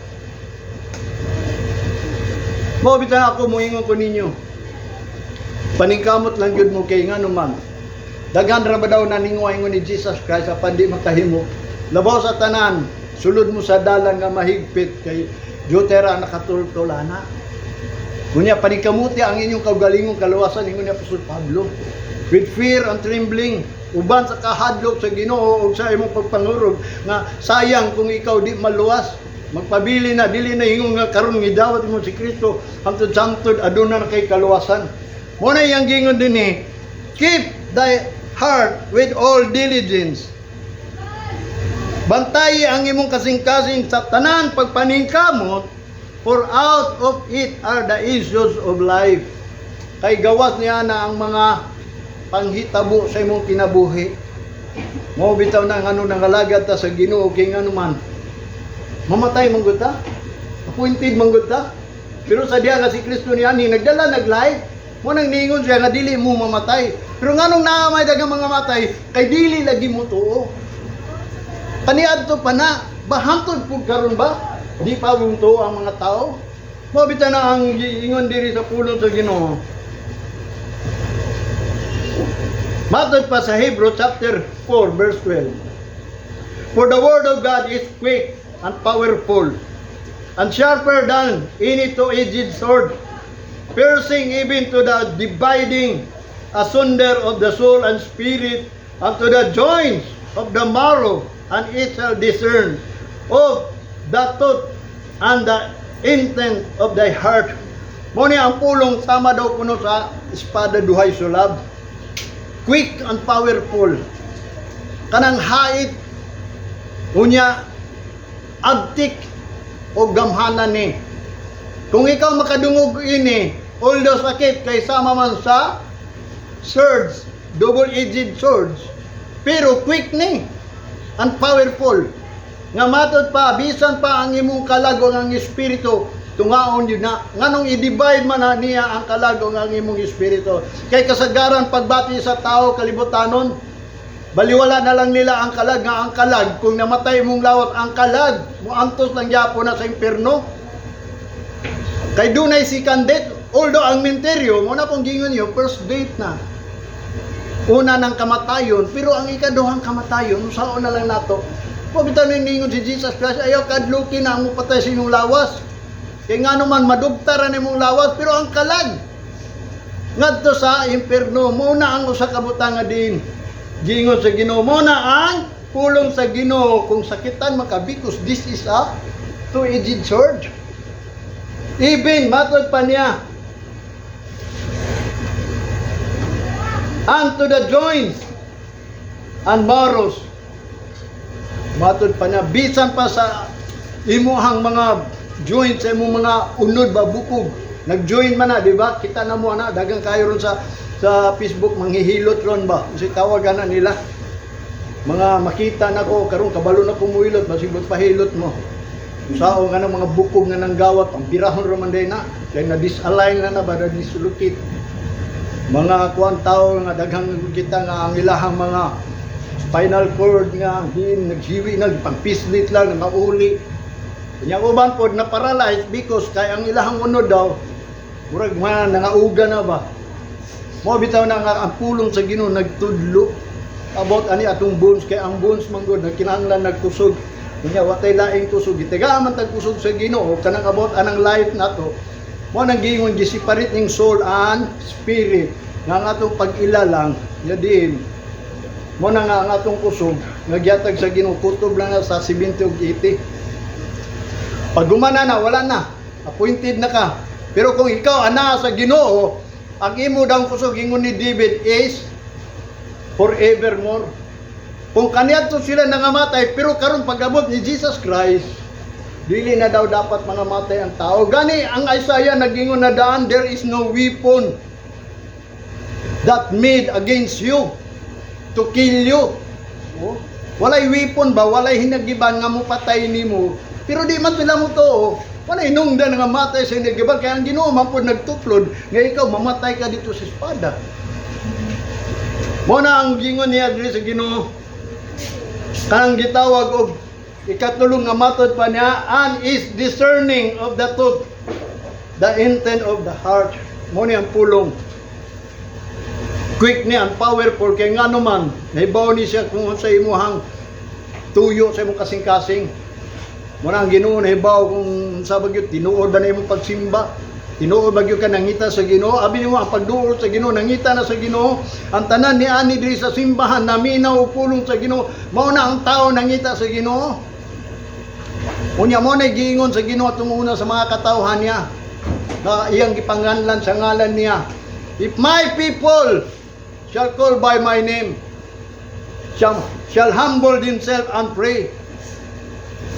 Mao bitaw ako moingon ko ninyo. Paningkamot lang gyud mo kay ngano man. Daghan ra ba daw naninguha ingon ni Jesus Christ apan di makahimo. Labaw sa tanan, sulod mo sa dalan nga mahigpit kay diutay ra nakatultol ana. Unya paningkamuti ang inyong kaugalingong kaluwasan, ingon ni Apostol Pablo. With fear and trembling, uban sa kahadlok sa Ginoo ug sa imong pagpangurog nga sayang kung ikaw di maluwas. Magpabili na, dili na ingon nga karon ngidawat mo si Kristo hangtod santod aduna na kay kaluwasan. Mao na iyang giingon dinhi, "Keep thy heart with all diligence." Bantayi ang imong kasing-kasing sa tanan pagpaningkamot, for out of it are the issues of life. Kay gawas niya na ang mga panghitabo sa imong kinabuhi. Mao bitaw na ngano nangalagad ta sa Ginoo kay ngano man mamatay man gud ta. Appointed man gud ta. Pero sa diha nga si Kristo niani nagdala nag life, mo nang niingon siya nga dili mo mamatay. Pero nganong naa may daghang mga matay kay dili lagi mo tuo. Kaniadto pa na, bahantod pud karon ba? Di pa tuo ang mga tao. Mao bitaw na ang giingon diri sa pulong sa Ginoo. Matod pa sa Hebrew chapter 4 verse 12. "For the word of God is quick and powerful and sharper than any two-edged sword, piercing even to the dividing asunder of the soul and spirit and to the joints of the marrow, and it shall discern of the thought and the intent of thy heart." Mo ni ang pulong sama daw kuno sa espada duhay sulab, quick and powerful, kanang hait, unya agtik o gamhanan ni. Kung ikaw makadungog ini, although sakit kay sama man sa swords, double-edged swords, pero quick ni and powerful nga matod pa bisan pa ang imong kalag o ang espiritu, tungaon yun na. Nganong i-divide man na niya ang kalag o ang imong espiritu? Kay kasagaran pagbati sa tao kalibutanon, baliwala na lang nila ang kalag, nga ang kalag, kung namatay mong lawas, ang kalag muantos lang gyapon na sa impierno kay dunay second death. Although ang menteryo mo na pong gingon niyo, first date na, una ng kamatayon, pero ang ikaduhang kamatayon, usaon na lang nato? Mo bitaw ningon si Jesus Christ, ayaw kadluki na ang mupatay sa inyong lawas. Kay nga naman madugtaran imong lawas, pero ang kalag ngadto sa impierno. Mo na ang usa ka butang nga din giingon sa Ginoo. Mo na ang pulong sa Ginoo, kung sakitan maka because this is a two-edged sword. Even matod pa niya, unto the joints and marrows. Matod pa niya, bisan pa sa imuhang mga joints, sa imong mga unod ba, bukog, nag-join man na, di ba? Kita na mo na, dagang kayo ron sa Facebook, manghihilot ron ba? Kasi tawagan na nila. Mga makita na ko, karon kabalo na ko muhilot, basig pahilot mo. Sao nga ng mga bukog nga nang gawat, ang birahon raman din na, kaya na-disalign na na ba, na-dislocate. Mga kuan tao nga daghang kita nga ang ilahang mga spinal cord nga din naghiwi, nagpangpislit lang, nangauli. Nya uban pod na paralyzed because kay ang ilahang unod daw murag mga nangauga na ba. Mo bitaw na nga ang pulong sa Ginoo nagtudlo about ani atong bones, kay ang bones man gud nagkinahanglan nagkusog. Unya watay laing kusog, gitagaan man tag kusog sa Ginoo kanang about anang life nato. Mo nang giingon gi-separate ning soul and spirit nga ang atong pag-ila lang ya din. Mo na nga ang atong kusog nga gihatag sa Ginoo kutob lang na sa 70 ug 80. Pag gumana na, wala na. Appointed na ka. Pero kung ikaw ana sa Ginoo, ang imo daw kusog, ingon ni David, is forevermore. Kung kaniadto sila nangamatay, pero karon pag-abot ni Jesus Christ, dili na daw dapat mangamatay ang tao. Gani ang Isaiah nagingon na daan, "There is no weapon that made against you to kill you." Oh, walay weapon ba, walay hinagiban nga mopatay nimo. Pero di man sila mo to. Walay nungdan nga matay sa hinagiban kaya ang Ginoo man pud nagtuplod nga ikaw mamatay ka dito sa espada. Mo na ang gingon niya diri sa Ginoo. Kanang gitawag og ikatulong nga matod pa niya, and is discerning of the thought, the intent of the heart. Mo ni ang pulong. Quick ni and powerful kay ngano man nahibaw ni siya kung sa imuhang tuyo sa imong kasing-kasing. Mo na ang Ginoo nahibaw kung sa bagyo tinuod ba na imong pagsimba. Tinuod ba gyud ka nangita sa Ginoo? Abi nimo ang pagduol sa Ginoo, nangita na sa Ginoo. Ang tanan ni ani diri sa simbahan naminaw og pulong sa Ginoo. Mao na ang tao nangita sa Ginoo. Unya mo na giingon sa Ginoo atong una sa mga katawhan niya na iyang gipanganlan sa ngalan niya. "If my people shall call by my name, shall humble themselves and pray,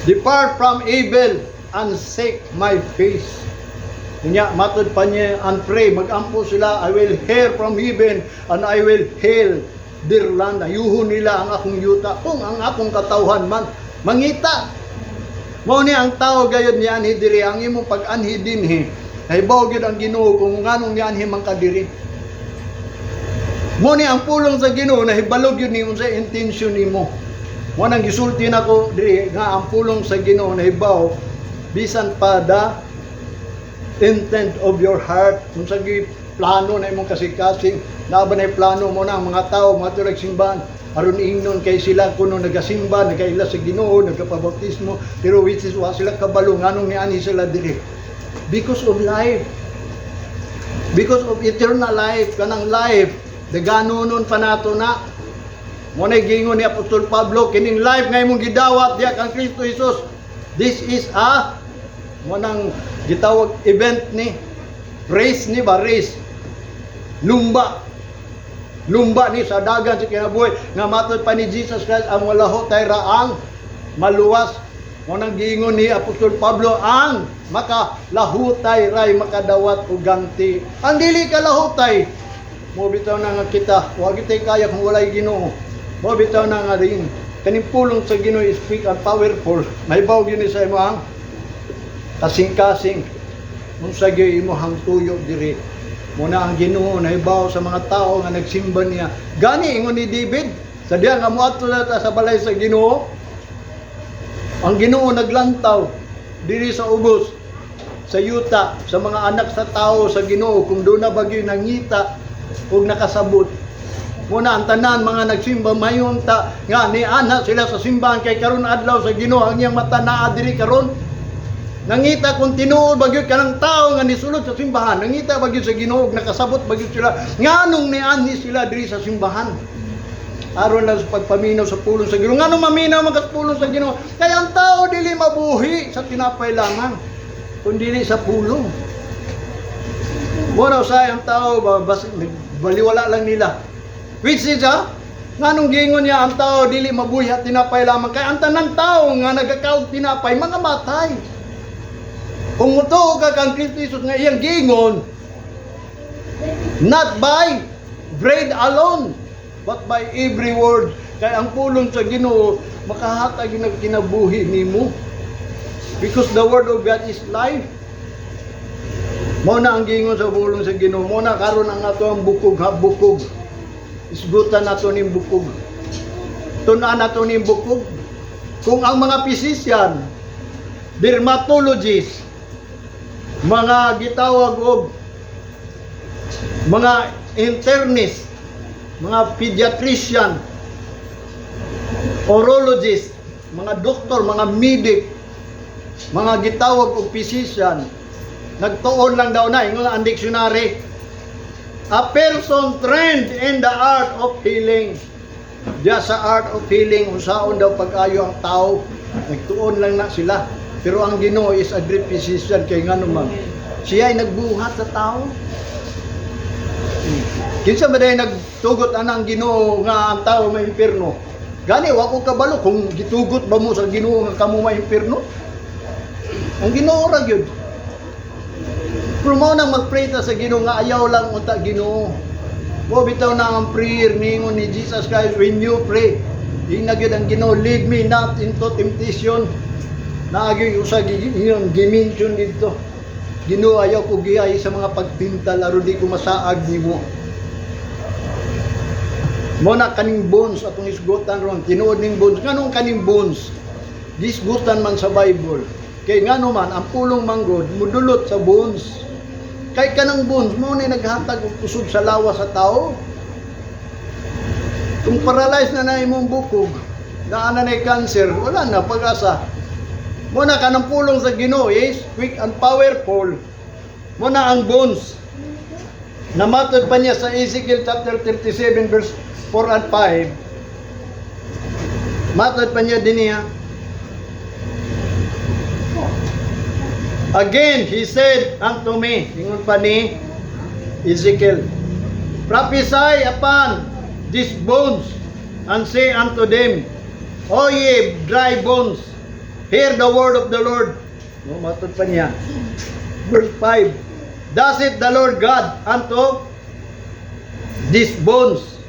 depart from evil and seek my face." Unya, matod pa niya, and pray, magampo sila, "I will hear from heaven and I will heal their land. Ayuhon nila ang akong yuta kung ang akong katawhan man mangita. Mao ni ang tao gayud nianhi diri, ang imong pag-anhi dinhi. Nahibaw gyud ang Ginoo kung nganong nianhi man ka diri. Mao ni ang pulong sa Ginoo, nahibalo gyud nimo sa intention nimo. Mo nang gisulti nako diri nga ang pulong sa Ginoo nahibaw bisan pa the intent of your heart, kung sa gi plano na imong kasing-kasing, naa ba na plano mo na ang mga tao mga tulag simbahan aron ingnon kay sila kuno nagasimba, nagaila sa Ginoo, nagapabautismo, pero which is wa sila kabalo nganong nianhi sila diri, because of life, because of eternal life. Kanang life daganunon pa nato na. Mo na giingon ni Apostol Pablo, kining life nga imong gidawat diha kang Kristo Jesus, this is a mo nang gitawag event ni, race ni ba, race, lumba, lumba ni sa dagan sa kinabuhi nga matod pa ni Jesus Christ, ang walahotay ra ang maluwas. Mo nang giingon ni Apostol Pablo, ang makalahutay ray makadawat og ganti. Ang dili kalahutay mo bitaw na nga kita wa gitay kaya kung walay Ginoo. Mo bitaw na nga rin kaning pulong sa Ginoo is quick and powerful. Mahibaw gyud ni sa imo ang kasing-kasing unsa gyud imong tuyo diri. Muna ang Ginoo nahibaw sa mga tao nga nagsimba niya. Gani ingon ni David, sa diya nga moadto na ta sa balay sa Ginoo, ang Ginoo naglantaw diri sa ubos sa yuta sa mga anak sa tao sa Ginoo kung doon na bagyo nangita ug nakasabot. Muna ang tanan mga nagsimba mayon ta nga ni ana sila sa simbahan kay karon adlaw sa Ginoo, ang iyang mata naa diri karon. Nangita kung tinuod ba gyud kanang tao nga nisulod sa simbahan, nangita ba gyud sa Ginoo ug nakasabot ba gyud sila nganong nianhi sila diri sa simbahan. Aron lang sa pagpaminaw sa pulong sa Ginoo. Nganong maminaw man ka sa pulong sa Ginoo? Kaya ang tao dili mabuhi sa tinapay lamang, kundi sa pulong. Muna usay ang tao ba, bas, baliwala lang nila. Which is, nganong giingon niya ang tao dili mabuhi at tinapay lamang? Kaya ang tanan tao nga nagakaog tinapay, mga matay. Kung mutuo ka kang Kristo Jesus nga iyang giingon, not by bread alone, but by every word. Kaya ang pulong sa Ginoo makahatag ng kinabuhi nimo. Because the word of God is life. Mao na ang giingon sa pulong sa Ginoo. Mao na karon ang ato ang bukog ha, bukog. Isgutan nato ning bukog. Tun-an nato ning bukog. Kung ang mga physician, dermatologists, mga gitawag og mga internist, mga pediatrician, urologist, mga doktor, mga medic, mga gitawag og physician, nagtuon lang daw na, ingon ang dictionary, a person trained in the art of healing. Diya sa art of healing, unsaon daw pag-ayo ang tao, nagtuon lang na sila. Pero ang Ginoo is a great physician kay ngano man siya ay nagbuhat sa tao. Kinsa ba day nagtugot anang Ginoo nga ang tao may impierno? Gani wa ko kabalo kung gitugot ba mo sa Ginoo nga kamo may impierno. Ang Ginoo ra gyud. Pero mao nang mag-pray ta sa Ginoo nga ayaw lang unta, Ginoo. Mo bitaw na ang prayer ningon ni Jesus Christ, when you pray. Ingna gyud ang Ginoo, "Lead me not into temptation." Naa gyud usa iyang gi-mention dito. "Ginoo, ayaw ko giyay sa mga pagtintal aron di ko masaag nimo." Mo na kaning bones atong isgutan ron, tinuod ning bones. Nganong kaning bones? Gisgutan man sa Bible. Kay ngano man ang pulong manggod mudulot sa bones. Kay kanang bones mo ni naghatag og kusog sa lawas sa tao. Kung paralyzed na na imong bukog, naa na na cancer, wala na pag-asa. Mo na kanang pulong sa Ginoo is quick and powerful. Mo na ang bones. Namatod pa niya sa Ezekiel chapter 37 verse 4 and 5. Matod pa niya din niya. Again, he said unto me, ingon pa ni Ezekiel, "Prophesy upon these bones and say unto them, O ye dry bones, hear the word of the Lord." No, matod pa niya. Verse 5. "Thus saith the Lord God unto these bones."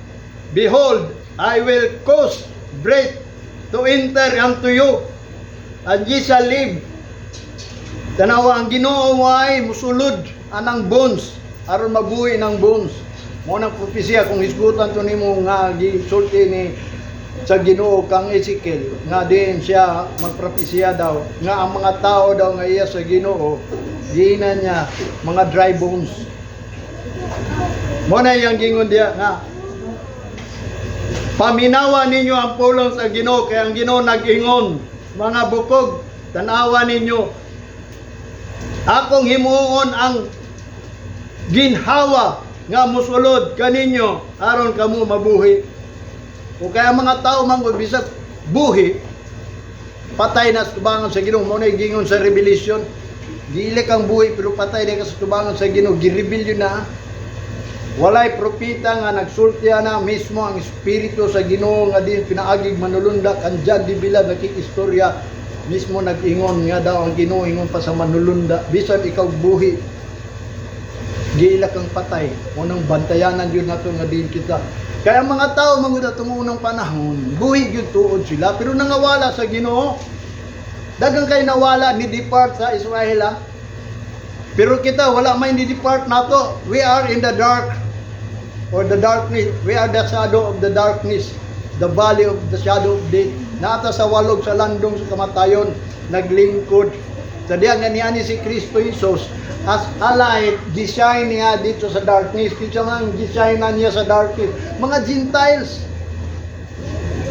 "Behold, I will cause breath to enter unto you, and ye shall live." Tanawa, ang Ginoo ay musulod anang bones aron mabuhi ng bones. Mao nang propesya kung hisgutan to nimo nga gisulti ni sa Ginoo kang Ezekiel nga din siya magpropesya daw nga ang mga tao daw nga iya sa Ginoo, giingnan niya mga dry bones. Mao na iyang gingon diya nga paminawa ninyo ang pulong sa Ginoo kay ang Ginoo nag-ingon, "Mga bukog, tanawa ninyo, akong himuon ang ginhawa nga musulod kaninyo aron kamo mabuhi." O kaya ang mga tao man bisag buhi, patay na sa tubangan sa Ginoo. Mao na gingon sa Revelation, dili kang buhi pero patay na ka sa tubangan sa Ginoo, girebelyo na. Walay propeta nga nagsulti na, mismo ang espiritu sa Ginoo nga din pinaagig manulunda kan John de Vila, nakikistorya mismo, nag-ingon nga daw ang Ginoo ingon pa sa manulunda, bisan ikaw buhi, giila kang patay. Mao nang bantayanan yun nato nga din kita. Kaya ang mga tao manggod atong unang panahon, buhi gyud tuod sila pero nangawala sa Ginoo. Dagang kay nawala ni depart sa Israel, ha? Pero kita, wala may ni depart nato. We are in the dark or the darkness. We are the shadow of the darkness, the valley of the shadow of death. Naa ta sa walog sa landong sa kamatayon, naglingkod. Sa diya nga niani si Kristo Jesus as a light, gi-shine niya dito sa darkness. Kinsa man gi-shine na niya sa darkness? Mga Gentiles.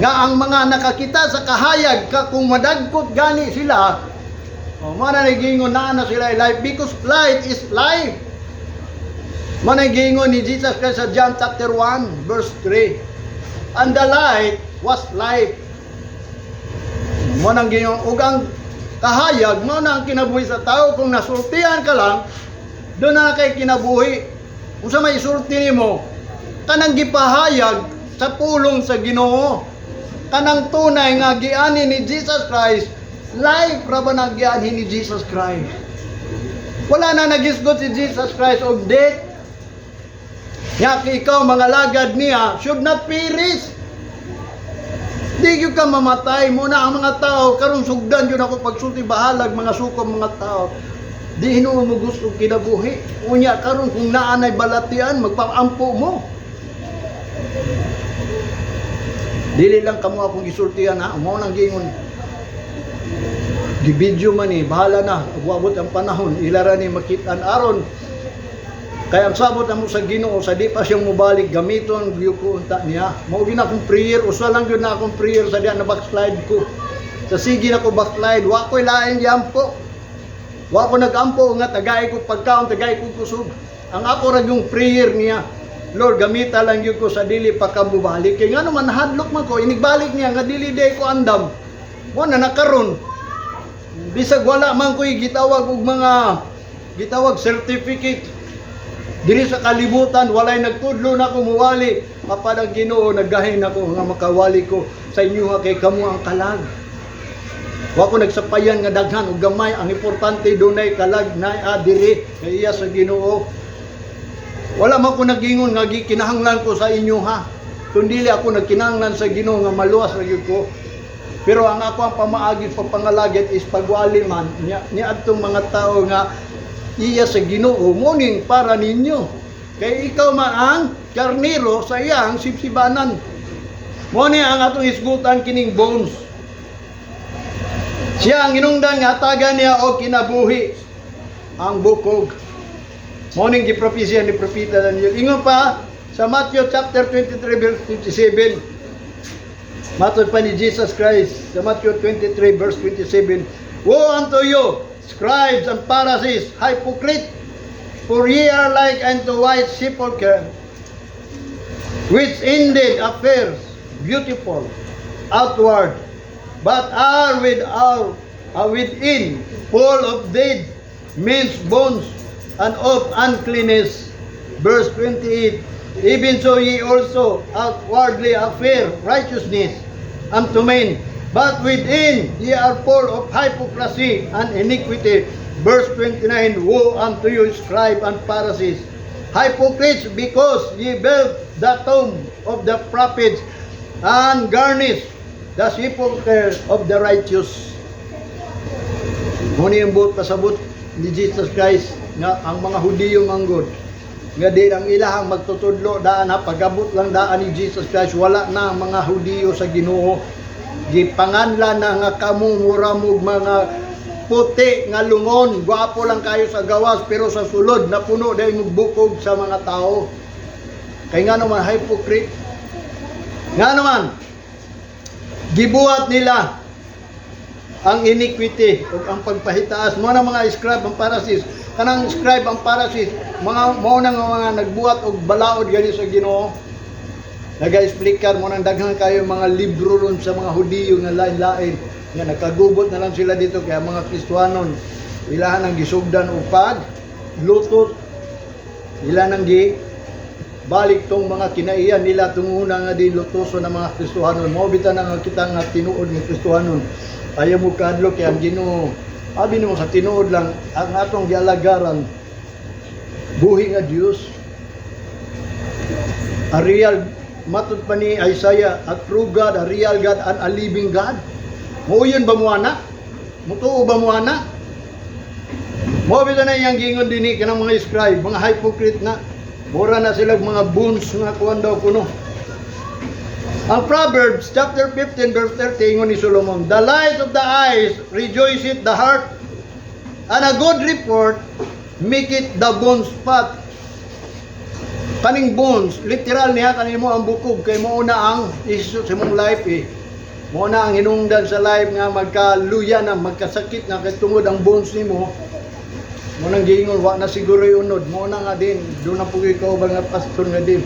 Nga ang mga nakakita sa kahayag, ka, kung madagkot gani sila, oh, mao na nagingon naa na sila life because light is life. Mao na giingon ni Jesus Christ sa John chapter 1 verse 3. "And the light was life." Mao nang giingon ug ang kahayag mao na ang kinabuhi sa tao. Kung nasultihan ka lang, doon na kay kinabuhi. Kung sa may sulti nimo, kanang gipahayag sa pulong sa Ginoo. Kanang tunay nga giani ni Jesus Christ, life ra ba nang gianhi ni Jesus Christ? Wala na nagisgot si Jesus Christ og death. Nya ikaw, mga lagad niya, should not perish. Di gyud ka mamatay mo na ang mga tao karon sugdan gyud ako pagsulti, bahalag mga sukom mga tao. Di hinuon mo gusto kinabuhi. Unya karon kung naa nay balatian, magpaampo mo. Dili lang kamo akong gisultihan, ha. Mao nang giingon. Gibidyo man ni, bahala na. Ug ang panahon, ilara ni makitaan aron kaya ang sabot namo sa Ginoo sa di pa siyang mobalik, gamiton gyud ko unta niya. Mao gyud akong prayer, usa lang gyud na akong prayer sa diyan na backslide ko. Sa sige na ko backslide, wa ko'y lain giampo. Wa ko nagampo nga tagay ko pagkaon, tagay ko kusog. Ang ako ra yung prayer niya, "Lord, gamita lang gyud ko sa dili pa ka mobalik." Kay ngano man nahadlok man ko, inigbalik niya nga dili day ko andam. Mo na nakaron. Bisag wala man ko'y gitawag og mga gitawag certificate diri sa kalibutan, walay nagtudlo na ko muwali. Apan ang Ginoo naggahin ako nga makawali ko sa inyo kay kamo ang kalag. Wa ko nagsapayan nga daghan og gamay, ang importante dunay kalag na diri nga iya sa Ginoo. Wala man ko nagingon nga gikinahanglan ko sa inyo, ha. Kundi ako nagkinahanglan sa Ginoo nga maluwas ra gyud ko. Pero ang ako ang pamaagi sa pangalagit is pagwali man niya niadtong mga tao nga iya sa Ginoo, muning para ninyo. Kay ikaw man ang karniro sa iyang sibsibanan. Mo ni ang atong hisgutan kining bones. Siya ang hinungdan nga hatagan niya og kinabuhi ang bukog. Mo ning gipropesya ni Propeta Daniel. Ingon pa sa Matthew chapter 23 verse 27. Matod pa ni Jesus Christ sa Matthew 23 verse 27, "Woe unto you, scribes and Pharisees, hypocrite, for ye are like unto white sepulchre, which indeed appears beautiful outward, but are within full of dead men's bones and of uncleanness." Verse 28, "Even so ye also outwardly appear righteousness unto men, but within ye are full of hypocrisy and iniquity." Verse 29, "Woe unto you, scribes and Pharisees, hypocrites, because ye build the tomb of the prophets and garnish the sepulchre of the righteous. Muni ang buot pasabot ni Jesus Christ nga ang mga Hudiyo manggod nga di ang ilahang magtutudlo daan ha, pagabot lang daan ni Jesus Christ, wala na ang mga Hudiyo sa Ginoo. Gipanganlan na nga kamo mura mog mga puti nga lungon, gwapo lang kayo sa gawas pero sa sulod napuno dahil bukog sa mga tao. Kay nga naman, hypocrite. Nga naman, gibuhat nila ang iniquity o ang pagpahitaas mo na mga scribe ang Pharisees, kanang scribe ang Pharisees, mga mao na nga mga nagbuhat og balaod gani sa Ginoo. Naga-explicar mo nang daghan kayo mga libro ron sa mga Hudiyo nga lain-lain nga nakagubot na lang sila dito, kaya mga Kristohanon ilahan ang gisugdan og pag lutot, ila nang gi balik tong mga kinaiyan nila tunguna nga di lutoso ng mga Kristohanon. Mao bitaw na nga kita nga tinuod nga Kristohanon, ayaw mo kadlok kay ang Ginoo, abi nimo sa tinuod lang, ang atong gialagaran buhi nga Dios, a real, matud pa ni Isaiah, a true God, a real God and a living God. Muuyon ba mo ana? Mutuo ba mo ana? Mo bitaw na iyang gingon dinhi kanang mga scribe, mga hypocrite na. Mura na sila mga bones nga kuan daw kuno. Ang Proverbs chapter 15 verse 30, ingon ni Solomon, "The light of the eyes rejoiceth the heart, and a good report maketh the bones fat." Kaning bones, literal niya kanimo ang bukog kay mao na ang issue sa imong life eh. Mao na ang hinungdan sa life nga magkaluya na, magkasakit na kay tungod ang bones nimo. Mo nang giingon wa na siguro unod. Mo na nga din doon na po ikaw ba nga pastor nga din.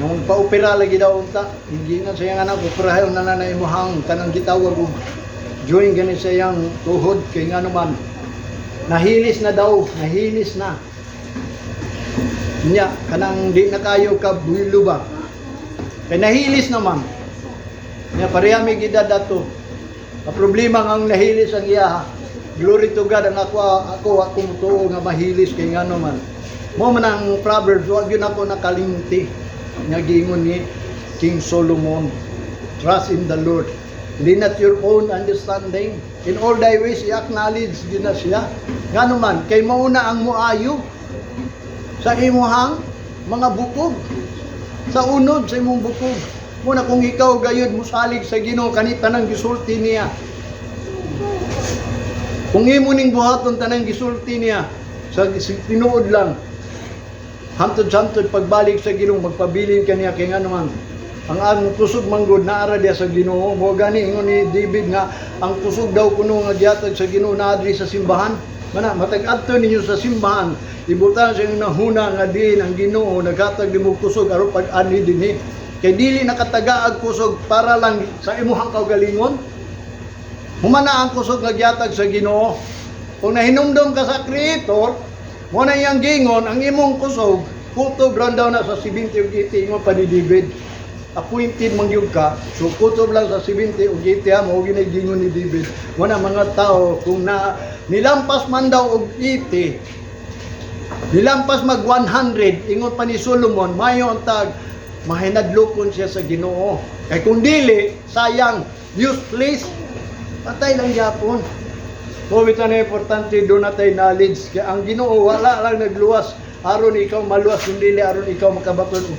Nung paopera lagi daw unta, hindi na siya nga anak, operahan na na na imuhang kanang gitawag og join gani sa iyang tuhod kay nga naman nahilis na daw, nahilis na. Nya, kanang di na kayo ka buhilo ba? Kay nahilis naman. Nya pareha mi gidad ato. Ang problema nga ang nahilis ang iya. Glory to God, ang ako ako ako mutuo nga mahilis kay nga naman. Mo man ang Proverbs, wag yun ako nakalimti nga giingon ni King Solomon. Trust in the Lord. Lean not your own understanding. In all thy ways, i-acknowledge gyud na siya. Ngano man, kay mauna ang muayo sa imuhang mga bukog. Sa unod sa imong bukog. Muna kung ikaw gayud musalig sa Ginoo kani tanang gisulti niya. Kung imo ning buhaton tanang gisulti niya sa tinuod lang. Hantod-hantod pagbalik sa Ginoo, magpabilin kaniya kay ngano man ang kusog manggod naara diya sa Ginoo. Mo gani ingon ni David nga ang kusog daw kuno nga gihatag sa Ginoo naa diri sa simbahan. Mana matag adto ninyo sa simbahan, ibutang sa inyong nahuna nga diin ang Ginoo naghatag nimo kusog aron pag-ani dinhi. Kay dili nakatagaag kusog para lang sa imuhang kaugalingon. Humana ang kusog nga gihatag sa Ginoo. Kung nahinumdom ka sa Creator, mo na iyang gingon, ang imong kusog, kutob lang daw na sa 70 ug 80, ingon pa ni David. Appointed man gyud ka, so kutob lang sa 70 ug 80 ha, mao gyud gingon ni David. Mo na mga tao kung na nilampas man daw og 80, nilampas mag 100, ingon pa ni Solomon, mayo ang tag mahinadlokon siya sa Ginoo. Kay kung dili, sayang, useless. Patay lang gyapon. Mo bitaw na importante do natay knowledge kay ang Ginoo wala lang nagluwas aron ikaw maluwas kun dili aron ikaw makabaton og